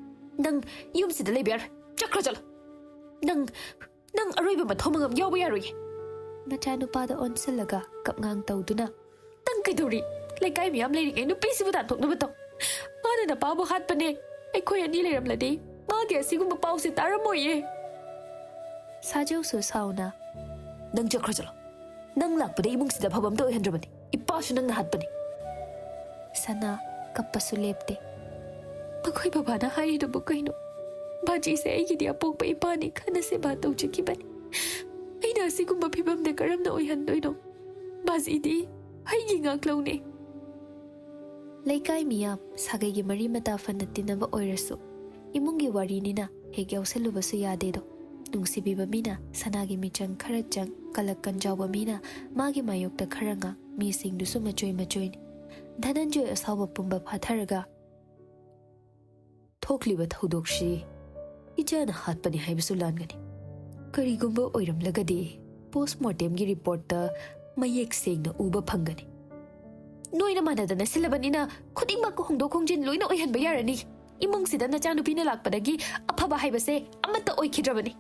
ꯅꯪ ꯌꯨꯝꯁꯤꯗ ꯂꯩꯕ ꯌꯥꯔꯣꯏ꯫ ꯆꯠꯈ꯭ꯔꯣ ꯆꯠꯂꯣ꯫ ꯅꯪ, ꯅꯪ ꯑꯔꯣꯏꯕ ꯃꯊꯧ ꯃꯉꯝ ꯌꯥꯎꯕ ꯌꯥꯔꯣꯏꯌꯦ꯫" ꯃꯆꯥꯅꯨꯄꯥꯗ ꯑꯣꯟꯁꯤꯜꯂꯒ ꯀꯞꯉꯥꯡ ꯇꯧꯗꯨꯅ, "ꯅꯪ ꯀꯩꯗꯧꯔꯤ? ꯂꯩꯀꯥꯏ ꯃꯤꯌꯥꯝ ꯂꯩꯔꯤꯉꯩ ꯅꯨꯄꯤꯁꯤꯕꯨ ꯇꯥꯟꯊꯣꯛꯅꯕ ꯇꯧ꯫ ꯃꯥꯅ ꯅꯄꯥꯕꯨ ꯍꯥꯠꯄꯅꯦ꯫ ꯑꯩꯈꯣꯏ ꯑꯅꯤ ꯂꯩꯔꯝꯂꯗꯤ ꯃꯥꯒꯤ ꯑꯁꯤꯒꯨꯝꯕ ꯄꯥꯎꯁꯦ ꯇꯥꯔꯝꯃꯣꯏꯌꯦ꯫" ꯁꯥꯖꯧꯁꯨ ꯁꯥꯎꯅ, "ꯅꯪ ꯆꯠꯈ꯭ꯔꯣ ꯆꯠꯂꯣ꯫ ꯅꯪ ꯂꯥꯛꯄꯗ ꯏꯃꯨꯡꯁꯤꯗ ꯑꯐꯕ ꯑꯝꯇ ꯑꯣꯏꯍꯟꯗ꯭ꯔꯕꯅꯤ꯫ ꯏꯄꯥꯁꯨ ꯅꯪꯅ ꯍꯥꯠꯄꯅꯤ꯫" ꯁꯅꯥ ꯀꯞꯄꯁꯨ ꯂꯦꯞꯇꯦ꯫ "ꯃꯈꯣꯏ ꯕꯕꯥꯅ ꯍꯥꯏꯔꯤꯗꯨꯕꯨ ꯀꯩꯅꯣ? ꯕꯥꯖꯤꯁꯦ ꯑꯩꯒꯤꯗꯤ ꯑꯄꯣꯛꯄ ꯏꯄꯥꯅꯤ, ꯈꯠꯅ ꯁꯦꯕꯥ ꯇꯧꯖꯈꯤꯕꯅꯤ꯫ ꯑꯩꯅ ꯑꯁꯤꯒꯨꯝꯕ ꯐꯤꯕꯝꯗ ꯀꯔꯝꯅ ꯑꯣꯏꯍꯟꯗꯣꯏꯅꯣ? ꯕꯥꯖꯤꯗꯤ ꯑꯩꯒꯤ ꯉꯥꯛꯂꯧꯅꯦ꯫" ꯂꯩꯀꯥꯏ ꯃꯤꯌꯥꯝ, ꯁꯥꯒꯩꯒꯤ ꯃꯔꯤ ꯃꯇꯥ ꯐꯅ ꯇꯤꯟꯅꯕ ꯑꯣꯏꯔꯁꯨ, ꯏꯃꯨꯡꯒꯤ ꯋꯥꯔꯤꯅꯤꯅ ꯍꯦꯛ ꯌꯥꯎꯁꯜꯂꯨꯕꯁꯨ ꯌꯥꯗꯦꯗꯣ꯫ ꯅꯨꯡꯁꯤꯕꯤꯕ ꯃꯤꯅ ꯁꯅꯥꯒꯤ ꯃꯤꯆꯪ ꯈꯔ ꯆꯪ, ꯀꯂꯛ ꯀꯟꯖꯥꯎꯕ ꯃꯤꯅ ꯃꯥꯒꯤ ꯃꯥꯌꯣꯛꯇ ꯈꯔ ꯉꯥꯡ, ꯃꯤꯁꯤꯡꯗꯨꯁꯨ ꯃꯆꯣꯏ ꯃꯆꯣꯏꯅꯤ꯫ ꯙꯅꯟꯖꯣꯏ ꯑꯁꯥꯎꯕ ꯄꯨꯝꯕ ꯐꯥꯊꯔꯒ, "ꯊꯣꯛꯂꯤꯕ ꯊꯧꯗꯣꯛꯁꯤ ꯏꯆꯥꯅ ꯍꯥꯠꯄꯅꯤ ꯍꯥꯏꯕꯁꯨ ꯂꯥꯟꯒꯅꯤ꯫ ꯀꯔꯤꯒꯨꯝꯕ ꯑꯣꯏꯔꯝꯂꯒꯗꯤ ꯄꯣꯁꯃꯣꯔꯇꯦꯝꯒꯤ ꯔꯤꯄꯣꯔꯠꯇ ꯃꯌꯦꯛ ꯁꯦꯡꯅ ꯎꯕ ꯐꯪꯒꯅꯤ꯫" "ꯅꯣꯏꯅ ꯃꯥꯟꯅꯗꯅ ꯁꯤꯜꯂꯕꯅꯤꯅ ꯈꯨꯗꯤꯡꯃꯛ ꯍꯣꯡꯗꯣꯛ ꯍꯣꯡꯖꯤꯟ ꯂꯣꯏꯅ ꯑꯣꯏꯍꯟꯕ ꯌꯥꯔꯅꯤ꯫ ꯏꯃꯨꯡꯁꯤꯗ ꯅꯆꯥꯅꯨꯄꯤꯅ ꯂꯥꯛꯄꯗꯒꯤ ꯑꯐꯕ ꯍꯥꯏꯕꯁꯦ ꯑꯃꯠꯇ ꯑꯣꯏꯈꯤꯗ꯭ꯔꯕꯅꯤ꯫"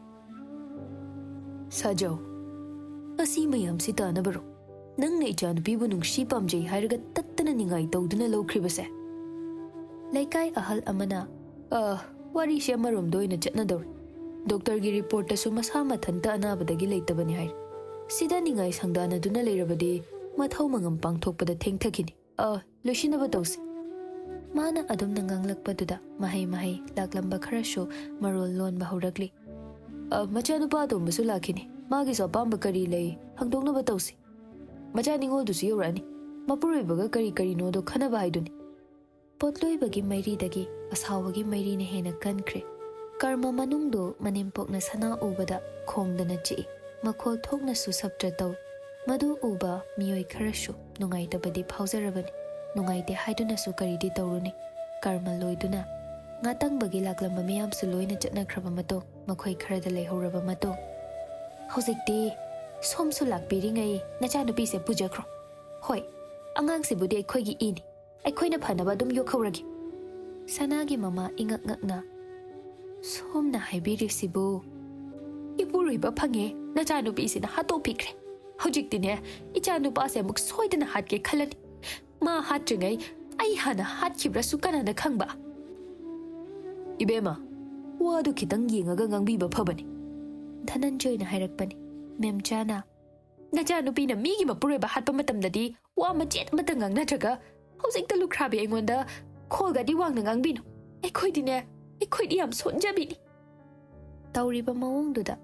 "ꯁꯥꯖꯧ, ꯑꯁꯤ ꯃꯌꯥꯝꯁꯤ ꯇꯥꯅꯕꯔꯣ ꯅꯪꯅ ꯏꯆꯥꯅꯨꯄꯤꯕꯨ ꯅꯨꯡꯁꯤ ꯄꯥꯝꯖꯩ ꯍꯥꯏꯔꯒ ꯇꯠꯇꯅ ꯅꯤꯡꯉꯥꯏ ꯇꯧꯗꯨꯅ ꯂꯧꯈ꯭ꯔꯤꯕꯁꯦ?" ꯂꯩꯀꯥꯏ ꯑꯍꯜ ꯑꯃꯅ, "ꯑ, ꯋꯥꯔꯤꯁꯦ ꯑꯃꯔꯣꯝꯗ ꯑꯣꯏꯅ ꯆꯠꯅꯗꯧꯔꯤ꯫ ꯗꯣꯛꯇꯔꯒꯤ ꯔꯤꯄꯣꯔꯠꯇꯁꯨ ꯃꯁꯥ ꯃꯊꯟꯇ ꯑꯅꯥꯕꯗꯒꯤ ꯂꯩꯇꯕꯅꯤ ꯍꯥꯏꯔꯤ꯫ ꯁꯤꯗ ꯅꯤꯡꯉꯥꯏ ꯁꯪꯗꯥꯅꯗꯨꯅ ꯂꯩꯔꯕꯗꯤ ꯃꯊꯧ ꯃꯉꯝ ꯄꯥꯡꯊꯣꯛꯄꯗ ꯊꯦꯡꯊꯈꯤꯅꯤ꯫ ꯑ, ꯂꯣꯏꯁꯤꯟꯅꯕ ꯇꯧꯁꯤ꯫" ꯃꯥꯅ ꯑꯗꯨꯝꯅ ꯉꯥꯡꯂꯛꯄꯗꯨꯗ ꯃꯍꯩ ꯃꯍꯩ ꯂꯥꯛꯂꯝꯕ ꯈꯔꯁꯨ ꯃꯔꯣꯜ ꯂꯣꯟꯕ ꯍꯧꯔꯛꯂꯤ꯫ "ꯑ, ꯃꯆꯥꯅꯨꯄꯥ ꯑꯇꯣꯝꯕꯁꯨ ꯂꯥꯛꯈꯤꯅꯤ꯫ ꯃꯥꯒꯤꯁꯨ ꯑꯄꯥꯝꯕ ꯀꯔꯤ ꯂꯩ ꯍꯪꯗꯣꯛꯅꯕ ꯇꯧꯁꯤ꯫ ꯃꯆꯥ ꯅꯤꯉꯣꯜꯗꯨꯁꯨ ꯌꯧꯔꯛꯑꯅꯤ꯫ ꯃꯄꯨꯔꯣꯏꯕꯒ ꯀꯔꯤ ꯀꯔꯤꯅꯣꯗꯣ ꯈꯟꯅꯕ ꯍꯥꯏꯗꯨꯅꯤ꯫ ꯄꯣꯠꯂꯣꯏꯕꯒꯤ ꯃꯩꯔꯤꯗꯒꯤ ꯑꯁꯥꯎꯕꯒꯤ ꯃꯩꯔꯤꯅ ꯍꯦꯟꯅ ꯀꯟꯈ꯭ꯔꯦ꯫ ꯀꯔꯃ ꯃꯅꯨꯡꯗꯨ ꯃꯅꯦꯝꯄꯣꯛꯅ ꯁꯅꯥ ꯎꯕꯗ ꯈꯣꯡꯗꯅ ꯆꯤꯛꯏ꯫ ꯃꯈꯣꯜ ꯊꯣꯛꯅꯁꯨ ꯁꯞꯇ꯭ꯔ ꯇꯧꯏ꯫ ꯃꯗꯨ ꯎꯕ ꯃꯤꯑꯣꯏ ꯈꯔꯁꯨ ꯅꯨꯡꯉꯥꯏꯇꯕꯗꯤ ꯐꯥꯎꯖꯔꯕꯅꯤ꯫ ꯅꯨꯡꯉꯥꯏꯇꯦ ꯍꯥꯏꯗꯨꯅꯁꯨ ꯀꯔꯤꯗꯤ ꯇꯧꯔꯨꯅꯤ? ꯀꯔꯃ ꯂꯣꯏꯗꯨꯅ ꯉꯥꯇꯪꯕꯒꯤ ꯂꯥꯛꯂꯝꯕ ꯃꯤꯌꯥꯝꯁꯨ ꯂꯣꯏꯅ ꯆꯠꯅꯈ꯭ꯔꯕ ꯃꯇꯨꯡ, ꯃꯈꯣꯏ ꯈꯔꯗ ꯂꯩꯍꯧꯔꯕ ꯃꯇꯨꯡ, "ꯍꯧꯖꯤꯛꯇꯤ ꯁꯣꯝꯁꯨ ꯂꯥꯛꯄꯤꯔꯤꯉꯩ ꯅꯆꯥꯅꯨꯄꯤꯁꯦ ꯄꯨꯖꯈ꯭ꯔꯣ꯫ ꯍꯣꯏ, ꯑꯉꯥꯡꯁꯤꯕꯨꯗꯤ ꯑꯩꯈꯣꯏꯒꯤ ꯏꯅꯤ꯫ ꯑꯩꯈꯣꯏꯅ ꯐꯅꯕ ꯑꯗꯨꯝ ꯌꯣꯛꯍꯧꯔꯒꯦ꯫" ꯁꯅꯥꯒꯤ ꯃꯃꯥ ꯏꯉꯛ ꯉꯛꯅ, "ꯁꯣꯝꯅ ꯍꯥꯏꯕꯤꯔꯤꯁꯤꯕꯨ?" "ꯏꯄꯨꯔꯣꯏꯕ ꯐꯪꯉꯦ, ꯅꯆꯥꯅꯨꯄꯤꯁꯤꯅ ꯍꯥꯠꯇꯣꯛꯄꯤꯈ꯭ꯔꯦ꯫ ꯍꯧꯖꯤꯛꯇꯤꯅꯦ, ꯏꯆꯥꯅꯨꯄꯥꯁꯦ ꯑꯃꯨꯛ ꯁꯣꯏꯗꯅ ꯍꯥꯠꯀꯦ ꯈꯜꯂꯅꯤ꯫ ꯃꯥ ꯍꯥꯠꯇ꯭ꯔꯤꯉꯩ ꯑꯩ ꯍꯥꯟꯅ ꯍꯥꯠꯈꯤꯕ꯭ꯔꯥꯁꯨ ꯀꯅꯥꯅ ꯈꯪꯕ?" "ꯏꯕꯦꯝꯃ, ꯋꯥꯗꯨ ꯈꯤꯇꯪ ꯌꯦꯡꯉꯒ ꯉꯥꯡꯕꯤꯕ ꯐꯕꯅꯤ꯫" ꯙꯅꯟꯖꯣꯏꯅ ꯍꯥꯏꯔꯛꯄꯅꯤ꯫ ꯃꯦꯝꯆꯥꯅ, "ꯅꯆꯥꯅꯨꯄꯤꯅ ꯃꯤꯒꯤ ꯃꯄꯨꯔꯣꯏꯕ ꯍꯥꯠꯄ ꯃꯇꯝꯗꯗꯤ ꯋꯥ ꯃꯆꯦꯠ ꯑꯃꯠꯇ ꯉꯥꯡꯅꯗ꯭ꯔꯒ, ꯍꯧꯖꯤꯛꯇ ꯂꯨꯈ꯭ꯔꯥꯕꯤ ꯑꯩꯉꯣꯟꯗ ꯈꯣꯜꯒꯗꯤ ꯋꯥꯡꯅ ꯉꯥꯡꯕꯤꯅꯨ꯫ ꯑꯩꯈꯣꯏꯗꯤꯅꯦ, ꯑꯩꯈꯣꯏꯗꯤ ꯌꯥꯝ ꯁꯣꯟꯖꯕꯤꯅꯤ꯫" ꯇꯧꯔꯤꯕ ꯃꯑꯣꯡꯗꯨꯗ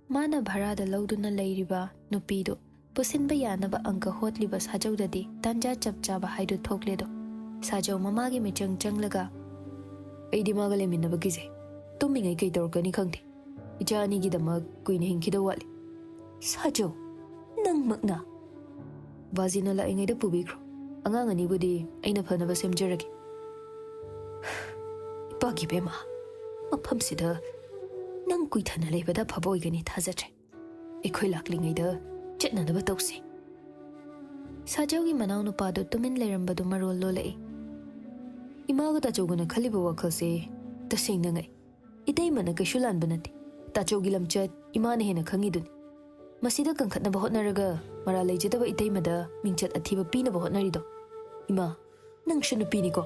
ꯃꯥꯅ ꯚꯔꯥꯗ ꯂꯧꯗꯨꯅ ꯂꯩꯔꯤꯕ ꯅꯨꯄꯤꯗꯨ ꯄꯨꯁꯤꯟꯕ ꯌꯥꯅꯕ ꯑꯪꯀ ꯍꯣꯠꯂꯤꯕ ꯁꯥꯖꯧꯗꯗꯤ ꯇꯥꯟꯖꯥ ꯆꯞ ꯆꯥꯕ ꯍꯥꯏꯗꯨ ꯊꯣꯛꯂꯦꯗꯣ꯫ ꯁꯥꯖꯧ ꯃꯃꯥꯒꯤ ꯃꯤꯆꯪ ꯆꯪꯂꯒ, "ꯑꯩꯗꯤ ꯃꯥꯒ ꯂꯩꯃꯤꯟꯅꯕ ꯀꯤꯖꯩ꯫ ꯇꯨꯝꯃꯤꯉꯩ ꯀꯩ ꯇꯧꯔꯛꯀꯅꯤ ꯈꯪꯗꯦ꯫ ꯏꯆꯥ ꯑꯅꯤꯒꯤꯗꯃꯛ ꯀꯨꯏꯅ ꯍꯤꯡꯈꯤꯗꯧ ꯋꯥꯠꯂꯤ꯫" "ꯁꯥꯖꯧ, ꯅꯪꯃꯛꯅ?" "ꯕꯥꯖꯤꯅ ꯂꯥꯛꯏꯉꯩꯗ ꯄꯨꯕꯤꯈ꯭ꯔꯣ꯫ ꯑꯉꯥꯡ ꯑꯅꯤꯕꯨꯗꯤ ꯑꯩꯅ ꯐꯅꯕ ꯁꯦꯝꯖꯔꯒꯦ꯫" "ꯏꯄꯥꯒꯤ ꯕꯦꯝꯃ, ꯃꯐꯝꯁꯤꯗ ꯅꯪ ꯀꯨꯏꯊꯅ ꯂꯩꯕꯗ ꯑꯐꯕ ꯑꯣꯏꯒꯅꯤ ꯊꯥꯖꯗ꯭ꯔꯦ꯫ ꯑꯩꯈꯣꯏ ꯂꯥꯛꯂꯤꯉꯩꯗ ꯆꯠꯅꯅꯕ ꯇꯧꯁꯤ꯫" ꯁꯥꯖꯧꯒꯤ ꯃꯅꯥꯎꯅꯨꯄꯥꯗꯨ ꯇꯨꯃꯤꯟ ꯂꯩꯔꯝꯕꯗꯨ ꯃꯔꯣꯜ ꯂꯣꯜꯂꯛꯏ꯫ "ꯏꯃꯥꯒ ꯇꯥꯆꯧꯒꯅ ꯈꯜꯂꯤꯕ ꯋꯥꯈꯜꯁꯦ ꯇꯁꯦꯡꯅ ꯉꯛꯏ꯫ ꯏꯇꯩꯃꯅ ꯀꯩꯁꯨ ꯂꯥꯟꯕ ꯅꯠꯇꯦ꯫ ꯇꯥꯆꯧꯒꯤ ꯂꯝꯆꯠ ꯏꯃꯥꯅ ꯍꯦꯟꯅ ꯈꯪꯉꯤꯗꯨꯅꯤ꯫ ꯃꯁꯤꯗ ꯀꯟꯈꯠꯅꯕ ꯍꯣꯠꯅꯔꯒ ꯃꯔꯥꯜ ꯂꯩꯖꯗꯕ ꯏꯇꯩꯃꯗ ꯃꯤꯡꯆꯠ ꯑꯊꯤꯕ ꯄꯤꯅꯕ ꯍꯣꯠꯅꯔꯤꯗꯣ꯫ ꯏꯃꯥ, ꯅꯪꯁꯨ ꯅꯨꯄꯤꯅꯤꯀꯣ꯫"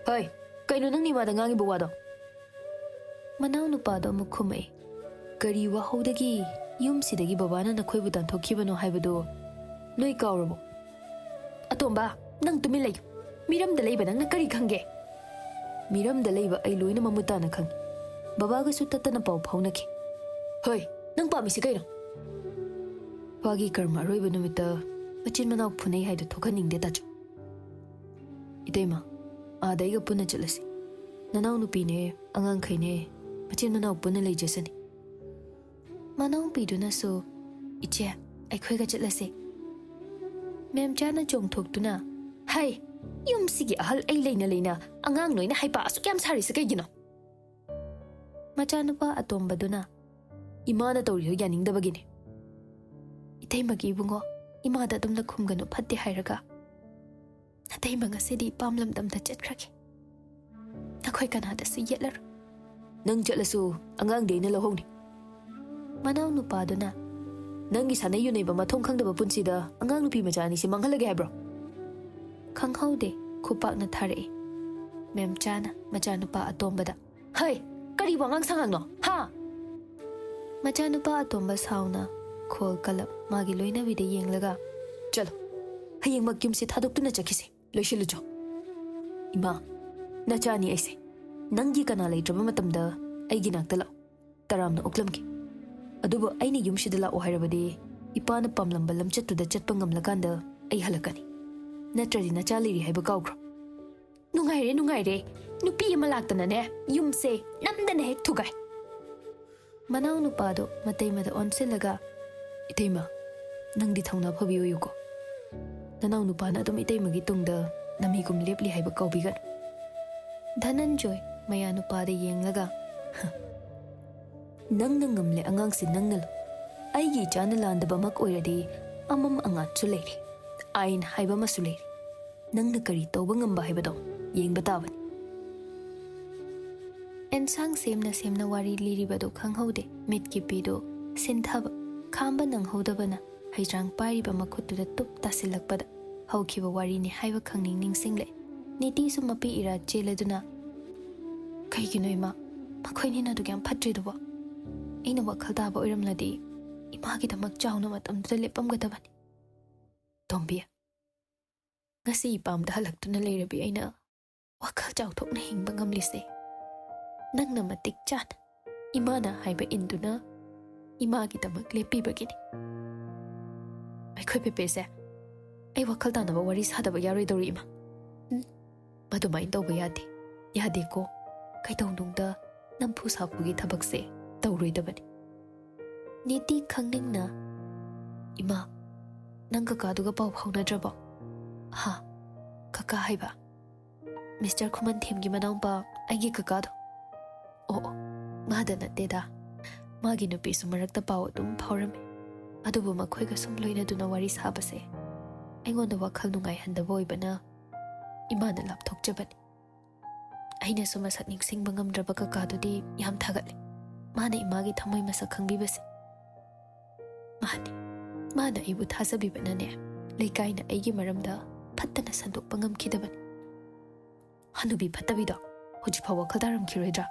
"ꯍꯣꯏ, ꯀꯩꯅꯣ ꯅꯪꯅ ꯏꯃꯥꯗ ꯉꯥꯡꯉꯤꯕ ꯋꯥꯗꯣ?" ꯃꯅꯥꯎꯅꯨꯄꯥꯗꯣ ꯑꯃꯨꯛ ꯈꯨꯝꯃꯛꯏ꯫ "ꯀꯔꯤ ꯋꯥꯍꯧꯗꯒꯤ ꯌꯨꯝꯁꯤꯗꯒꯤ ꯕꯕꯥꯅ ꯅꯈꯣꯏꯕꯨ ꯇꯥꯟꯊꯣꯛꯈꯤꯕꯅꯣ ꯍꯥꯏꯕꯗꯨ ꯅꯣꯏ ꯀꯥꯎꯔꯕꯣ?" "ꯑꯇꯣꯝꯕ, ꯅꯪ ꯇꯨꯃꯤꯟ ꯂꯩꯌꯨ꯫ ꯃꯤꯔꯝꯗ ꯂꯩꯕ ꯅꯪꯅ ꯀꯔꯤ ꯈꯪꯒꯦ?" "ꯃꯤꯔꯝꯗ ꯂꯩꯕ ꯑꯩ ꯂꯣꯏꯅ ꯃꯃꯨꯠ ꯇꯥꯅ ꯈꯪꯏ꯫ ꯕꯕꯥꯒꯁꯨ ꯇꯠꯇꯅ ꯄꯥꯎ ꯐꯥꯎꯅꯈꯤ꯫" "ꯍꯣꯏ, ꯅꯪ ꯄꯥꯝꯃꯤꯁꯤ ꯀꯩꯅꯣ?" ꯅꯨꯄꯥꯒꯤ ꯀꯔꯃ ꯑꯔꯣꯏꯕ ꯅꯨꯃꯤꯠꯇ ꯃꯆꯤꯟ ꯃꯅꯥꯎ ꯐꯨꯅꯩ ꯍꯥꯏꯗꯣ ꯊꯣꯛꯍꯟꯅꯤꯡꯗꯦ, ꯇꯥꯆꯧ꯫ ꯏꯇꯩꯃ, ꯑꯥꯗ ꯑꯩꯒ ꯄꯨꯟꯅ ꯆꯠꯂꯁꯤ꯫ ꯅꯅꯥꯎ ꯅꯨꯄꯤꯅꯦ, ꯑꯉꯥꯡꯈꯩꯅꯦ, ꯃꯆꯤꯟ ꯃꯅꯥꯎ ꯄꯨꯟꯅ ꯂꯩꯖꯁꯅꯤ꯫ ꯃꯅꯥꯎꯄꯤꯗꯨꯅꯁꯨ, "ꯏꯆꯦ, ꯑꯩꯈꯣꯏꯒ ꯆꯠꯂꯁꯦ꯫" ꯃꯦꯝꯆꯥꯅ ꯆꯣꯡꯊꯣꯛꯇꯨꯅ, "ꯍꯩ, ꯌꯨꯝꯁꯤꯒꯤ ꯑꯍꯜ ꯑꯩ ꯂꯩꯅ ꯂꯩꯅ ꯑꯉꯥꯡ ꯅꯣꯏꯅ ꯍꯩꯄꯥ ꯑꯁꯨꯛ ꯌꯥꯝ ꯁꯥꯔꯤꯁꯦ ꯀꯩꯒꯤꯅꯣ?" ꯃꯆꯥꯅꯨꯄꯥ ꯑꯇꯣꯝꯕꯗꯨꯅ, "ꯏꯃꯥꯅ ꯇꯧꯔꯤꯗꯣ ꯌꯥꯅꯤꯡꯗꯕꯒꯤꯅꯦ꯫" "ꯏꯇꯩꯃꯒꯤ ꯏꯕꯨꯡꯉꯣ, ꯏꯃꯥꯗ ꯑꯗꯨꯝꯅ ꯈꯨꯝꯒꯅꯨ, ꯐꯠꯇꯦ ꯍꯥꯏꯔꯒ꯫ ꯅꯇꯩꯃ ꯉꯁꯤꯗꯤ ꯏꯄꯥꯝ ꯂꯝꯗꯝꯗ ꯆꯠꯈ꯭ꯔꯒꯦ꯫ ꯅꯈꯣꯏ ꯀꯅꯥꯗꯁꯨ ꯌꯦꯠꯂꯔꯣꯏ꯫" "ꯅꯪ ꯆꯠꯂꯁꯨ ꯑꯉꯥꯡꯗꯤ ꯑꯩꯅ ꯂꯧꯍꯧꯅꯤ꯫" ꯃꯅꯥꯎ ꯅꯨꯄꯥꯗꯨꯅ, "ꯅꯪꯒꯤ ꯁꯥꯟꯅꯩ ꯌꯨꯅꯩꯕ ꯃꯊꯣꯡ ꯈꯪꯗꯕ ꯄꯨꯟꯁꯤꯗ ꯑꯉꯥꯡ ꯅꯨꯄꯤ ꯃꯆꯥ ꯑꯅꯤꯁꯤ ꯃꯥꯡꯍꯜꯂꯒꯦ ꯍꯥꯏꯕ꯭ꯔꯣ?" ꯈꯪꯍꯧꯗꯦ, ꯈꯨꯄꯥꯛꯅ ꯊꯥꯔꯛꯏ꯫ ꯃꯦꯝꯆꯥꯅ ꯃꯆꯥꯅꯨꯄꯥ ꯑꯇꯣꯝꯕꯗ, "ꯍꯩ, ꯀꯔꯤ ꯋꯥꯉꯥꯡ ꯁꯉꯥꯡꯅꯣ, ꯍꯥ?" ꯃꯆꯥꯅꯨꯄꯥ ꯑꯇꯣꯝꯕ ꯁꯥꯎꯅ ꯈꯣꯜ ꯀꯂꯞ ꯃꯥꯒꯤ ꯂꯣꯏꯅꯕꯤꯗ ꯌꯦꯡꯂꯒ, "ꯆꯠꯂꯣ, ꯍꯌꯦꯡꯃꯛ ꯌꯨꯝꯁꯤ ꯊꯥꯗꯣꯛꯇꯨꯅ ꯆꯠꯈꯤꯁꯤ꯫ ꯂꯣꯏꯁꯤꯜꯂꯨꯆꯣ꯫ ꯏꯃꯥ, ꯅꯆꯥꯅꯤ ꯑꯩꯁꯦ꯫ ꯅꯪꯒꯤ ꯀꯅꯥ ꯂꯩꯇ꯭ꯔꯕ ꯃꯇꯝꯗ ꯑꯩꯒꯤ ꯅꯥꯛꯇ ꯂꯥꯛꯑꯣ꯫ ꯇꯔꯥꯝꯅ ꯑꯣꯛꯂꯝꯒꯦ꯫ ꯑꯗꯨꯕꯨ ꯑꯩꯅ ꯌꯨꯝꯁꯤꯗ ꯂꯥꯛꯑꯣ ꯍꯥꯏꯔꯕꯗꯤ ꯏꯄꯥꯅ ꯄꯥꯝꯂꯝꯕ ꯂꯝꯆꯠꯇꯨꯗ ꯆꯠꯄ ꯉꯝꯂꯀꯥꯟꯗ ꯑꯩ ꯍꯜꯂꯛꯀꯅꯤ꯫ ꯅꯠꯇ꯭ꯔꯗꯤ ꯅꯆꯥ ꯂꯩꯔꯤ ꯍꯥꯏꯕ ꯀꯥꯎꯈ꯭ꯔꯣ꯫" "ꯅꯨꯡꯉꯥꯏꯔꯦ, ꯅꯨꯡꯉꯥꯏꯔꯦ꯫ ꯅꯨꯄꯤ ꯑꯃ ꯂꯥꯛꯇꯅꯅꯦ, ꯌꯨꯝꯁꯦ ꯅꯝꯗꯅ ꯍꯦꯛ ꯊꯨꯒꯥꯏ꯫" ꯃꯅꯥꯎ ꯅꯨꯄꯥꯗꯣ ꯃꯇꯩꯃꯗ ꯑꯣꯟꯁꯤꯜꯂꯒ, "ꯏꯇꯩꯃ, ꯅꯪꯗꯤ ꯊꯧꯅꯥ ꯐꯕꯤ ꯑꯣꯏꯌꯨꯀꯣ꯫ ꯅꯅꯥꯎ ꯅꯨꯄꯥꯅ ꯑꯗꯨꯝ ꯏꯇꯩꯃꯒꯤ ꯇꯨꯡꯗ ꯅꯃꯤꯒꯨꯝ ꯂꯦꯞꯂꯤ ꯍꯥꯏꯕ ꯀꯥꯎꯕꯤꯒꯅꯨ꯫" ꯙꯅꯟꯖꯣꯏ ꯃꯌꯥ ꯅꯨꯄꯥꯗ ꯌꯦꯡꯂꯒ, "ꯅꯪꯅ ꯉꯝꯂꯦ ꯑꯉꯥꯡꯁꯤ, ꯅꯪꯅ ꯂꯧ꯫ ꯑꯩꯒꯤ ꯏꯆꯥꯅ ꯂꯥꯟꯗꯕꯃꯛ ꯑꯣꯏꯔꯗꯤ ꯑꯃꯝ ꯑꯉꯥꯟꯁꯨ ꯂꯩꯔꯤ, ꯑꯥꯏꯟ ꯍꯥꯏꯕ ꯑꯃꯁꯨ ꯂꯩꯔꯤ꯫ ꯅꯪꯅ ꯀꯔꯤ ꯇꯧꯕ ꯉꯝꯕ ꯍꯥꯏꯕꯗꯣ ꯌꯦꯡꯕ ꯇꯥꯕꯅꯤ꯫" ꯑꯦꯟꯁꯥꯡ ꯁꯦꯝꯅ ꯁꯦꯝꯅ ꯋꯥꯔꯤ ꯂꯤꯔꯤꯕꯗꯨ ꯈꯪꯍꯧꯗꯦ꯫ ꯃꯤꯠꯀꯤ ꯄꯤꯗꯨ ꯁꯤꯟꯊꯕ, ꯈꯥꯝꯕ ꯅꯪꯍꯧꯗꯕꯅ ꯍꯩꯖꯥꯡ ꯄꯥꯏꯔꯤꯕ ꯃꯈꯨꯠꯇꯨꯗ ꯇꯨꯞ ꯇꯥꯁꯤꯜꯂꯛꯄꯗ ꯍꯧꯈꯤꯕ ꯋꯥꯔꯤꯅꯤ ꯍꯥꯏꯕ ꯈꯪꯅꯤꯡ ꯅꯤꯡꯁꯤꯡꯂꯦ꯫ ꯅꯤꯇꯤꯁꯨ ꯃꯄꯤ ꯏꯔꯥ ꯆꯦꯜꯂꯗꯨꯅ, "ꯀꯩꯒꯤꯅꯣ ꯏꯃꯥ? ꯃꯈꯣꯏꯅꯤꯅ ꯑꯗꯨꯛ ꯌꯥꯝ ꯐꯠꯇ꯭ꯔꯤꯗꯨꯕꯣ? ꯑꯩꯅ ꯋꯥꯈꯜ ꯇꯥꯕ ꯑꯣꯏꯔꯝꯂꯗꯤ ꯏꯃꯥꯒꯤꯗꯃꯛ ꯆꯥꯎꯅ ꯃꯇꯝꯗꯨꯗ ꯂꯦꯞꯄꯝꯒꯗꯕꯅꯤ꯫" ꯇꯣꯝꯕꯤ, ꯉꯁꯤ ꯏꯄꯥꯝꯗ ꯍꯜꯂꯛꯇꯨꯅ ꯂꯩꯔꯕꯤ ꯑꯩꯅ ꯋꯥꯈꯜ ꯆꯥꯎꯊꯣꯛꯅ ꯍꯤꯡꯕ ꯉꯝꯂꯤꯁꯦ ꯅꯪꯅ ꯃꯇꯤꯛ ꯆꯥꯅ ꯏꯃꯥꯅ ꯍꯥꯏꯕ ꯏꯟꯗꯨꯅ ꯏꯃꯥꯒꯤꯗꯃꯛ ꯂꯦꯞꯄꯤꯕꯒꯤꯅꯤ꯫ ꯑꯩꯈꯣꯏ ꯄꯦꯄꯦꯁꯦ ꯑꯩ ꯋꯥꯈꯜ ꯇꯥꯅꯕ ꯋꯥꯔꯤ ꯁꯥꯗꯕ ꯌꯥꯔꯣꯏꯗꯧꯔꯤ, ꯏꯃꯥ꯫ ꯎꯝ, ꯃꯗꯨꯃꯥꯏꯅ ꯇꯧꯕ ꯌꯥꯗꯦ꯫ ꯌꯥꯗꯦꯀꯣ꯫ ꯀꯩꯗꯧꯅꯨꯡꯗ ꯅꯝꯐꯨ ꯁꯥꯐꯨꯒꯤ ꯊꯕꯛꯁꯦ ꯇꯧꯔꯣꯏꯗꯕꯅꯤ꯫ ꯅꯤꯇꯤ ꯈꯪꯅꯤꯡꯅ, "ꯏꯃꯥ, ꯅꯪ ꯀꯀꯥꯗꯨꯒ ꯄꯥꯎ ꯐꯥꯎꯅꯗ꯭ꯔꯕꯣ?" "ꯍꯥ? ꯀꯀꯥ ꯍꯥꯏꯕ?" "ꯃꯤꯁꯇꯔ ꯈꯨꯃꯟꯊꯦꯝꯒꯤ ꯃꯅꯥꯎꯄꯥ, ꯑꯩꯒꯤ ꯀꯀꯥꯗꯣ?" "ꯑꯣ, ꯑꯣ, ꯃꯥꯗ ꯅꯠꯇꯦꯗ꯫ ꯃꯥꯒꯤ ꯅꯨꯄꯤꯁꯨ ꯃꯔꯛꯇ ꯄꯥꯎ ꯑꯗꯨꯝ ꯐꯥꯎꯔꯝꯃꯤ꯫ ꯑꯗꯨꯕꯨ ꯃꯈꯣꯏꯒ ꯁꯨꯝ ꯂꯣꯏꯅꯗꯨꯅ ꯋꯥꯔꯤ ꯁꯥꯕꯁꯦ ꯑꯩꯉꯣꯟꯗ ꯋꯥꯈꯜ ꯅꯨꯡꯉꯥꯏꯍꯟꯗꯕ ꯑꯣꯏꯕꯅ ꯏꯃꯥꯅ ꯂꯥꯞꯊꯣꯛꯆꯕꯅꯤ꯫ ꯑꯩꯅꯁꯨ ꯃꯁꯛ ꯅꯤꯡꯁꯤꯡꯕ ꯉꯝꯗ꯭ꯔꯕ ꯀꯀꯥꯗꯨꯗꯤ ꯌꯥꯝ ꯊꯥꯒꯠꯂꯦ꯫ ꯃꯥꯅ ꯏꯃꯥꯒꯤ ꯊꯃꯣꯏ ꯃꯁꯛ ꯈꯪꯕꯤꯕꯁꯦ꯫ ꯃꯥꯅꯤ, ꯃꯥꯅ ꯑꯩꯕꯨ ꯊꯥꯖꯕꯤꯕꯅꯅꯦ, ꯂꯩꯀꯥꯏꯅ ꯑꯩꯒꯤ ꯃꯔꯝꯗ ꯐꯠꯇꯅ ꯁꯟꯗꯣꯛꯄ ꯉꯝꯈꯤꯗꯕꯅꯤ꯫ ꯍꯅꯨꯕꯤ ꯐꯠꯇꯕꯤꯗꯣ ꯍꯧꯖꯤꯛꯐꯥꯎ ꯋꯥꯈꯜ ꯇꯥꯔꯝꯈꯤꯔꯣꯏꯗ꯭ꯔꯥ?"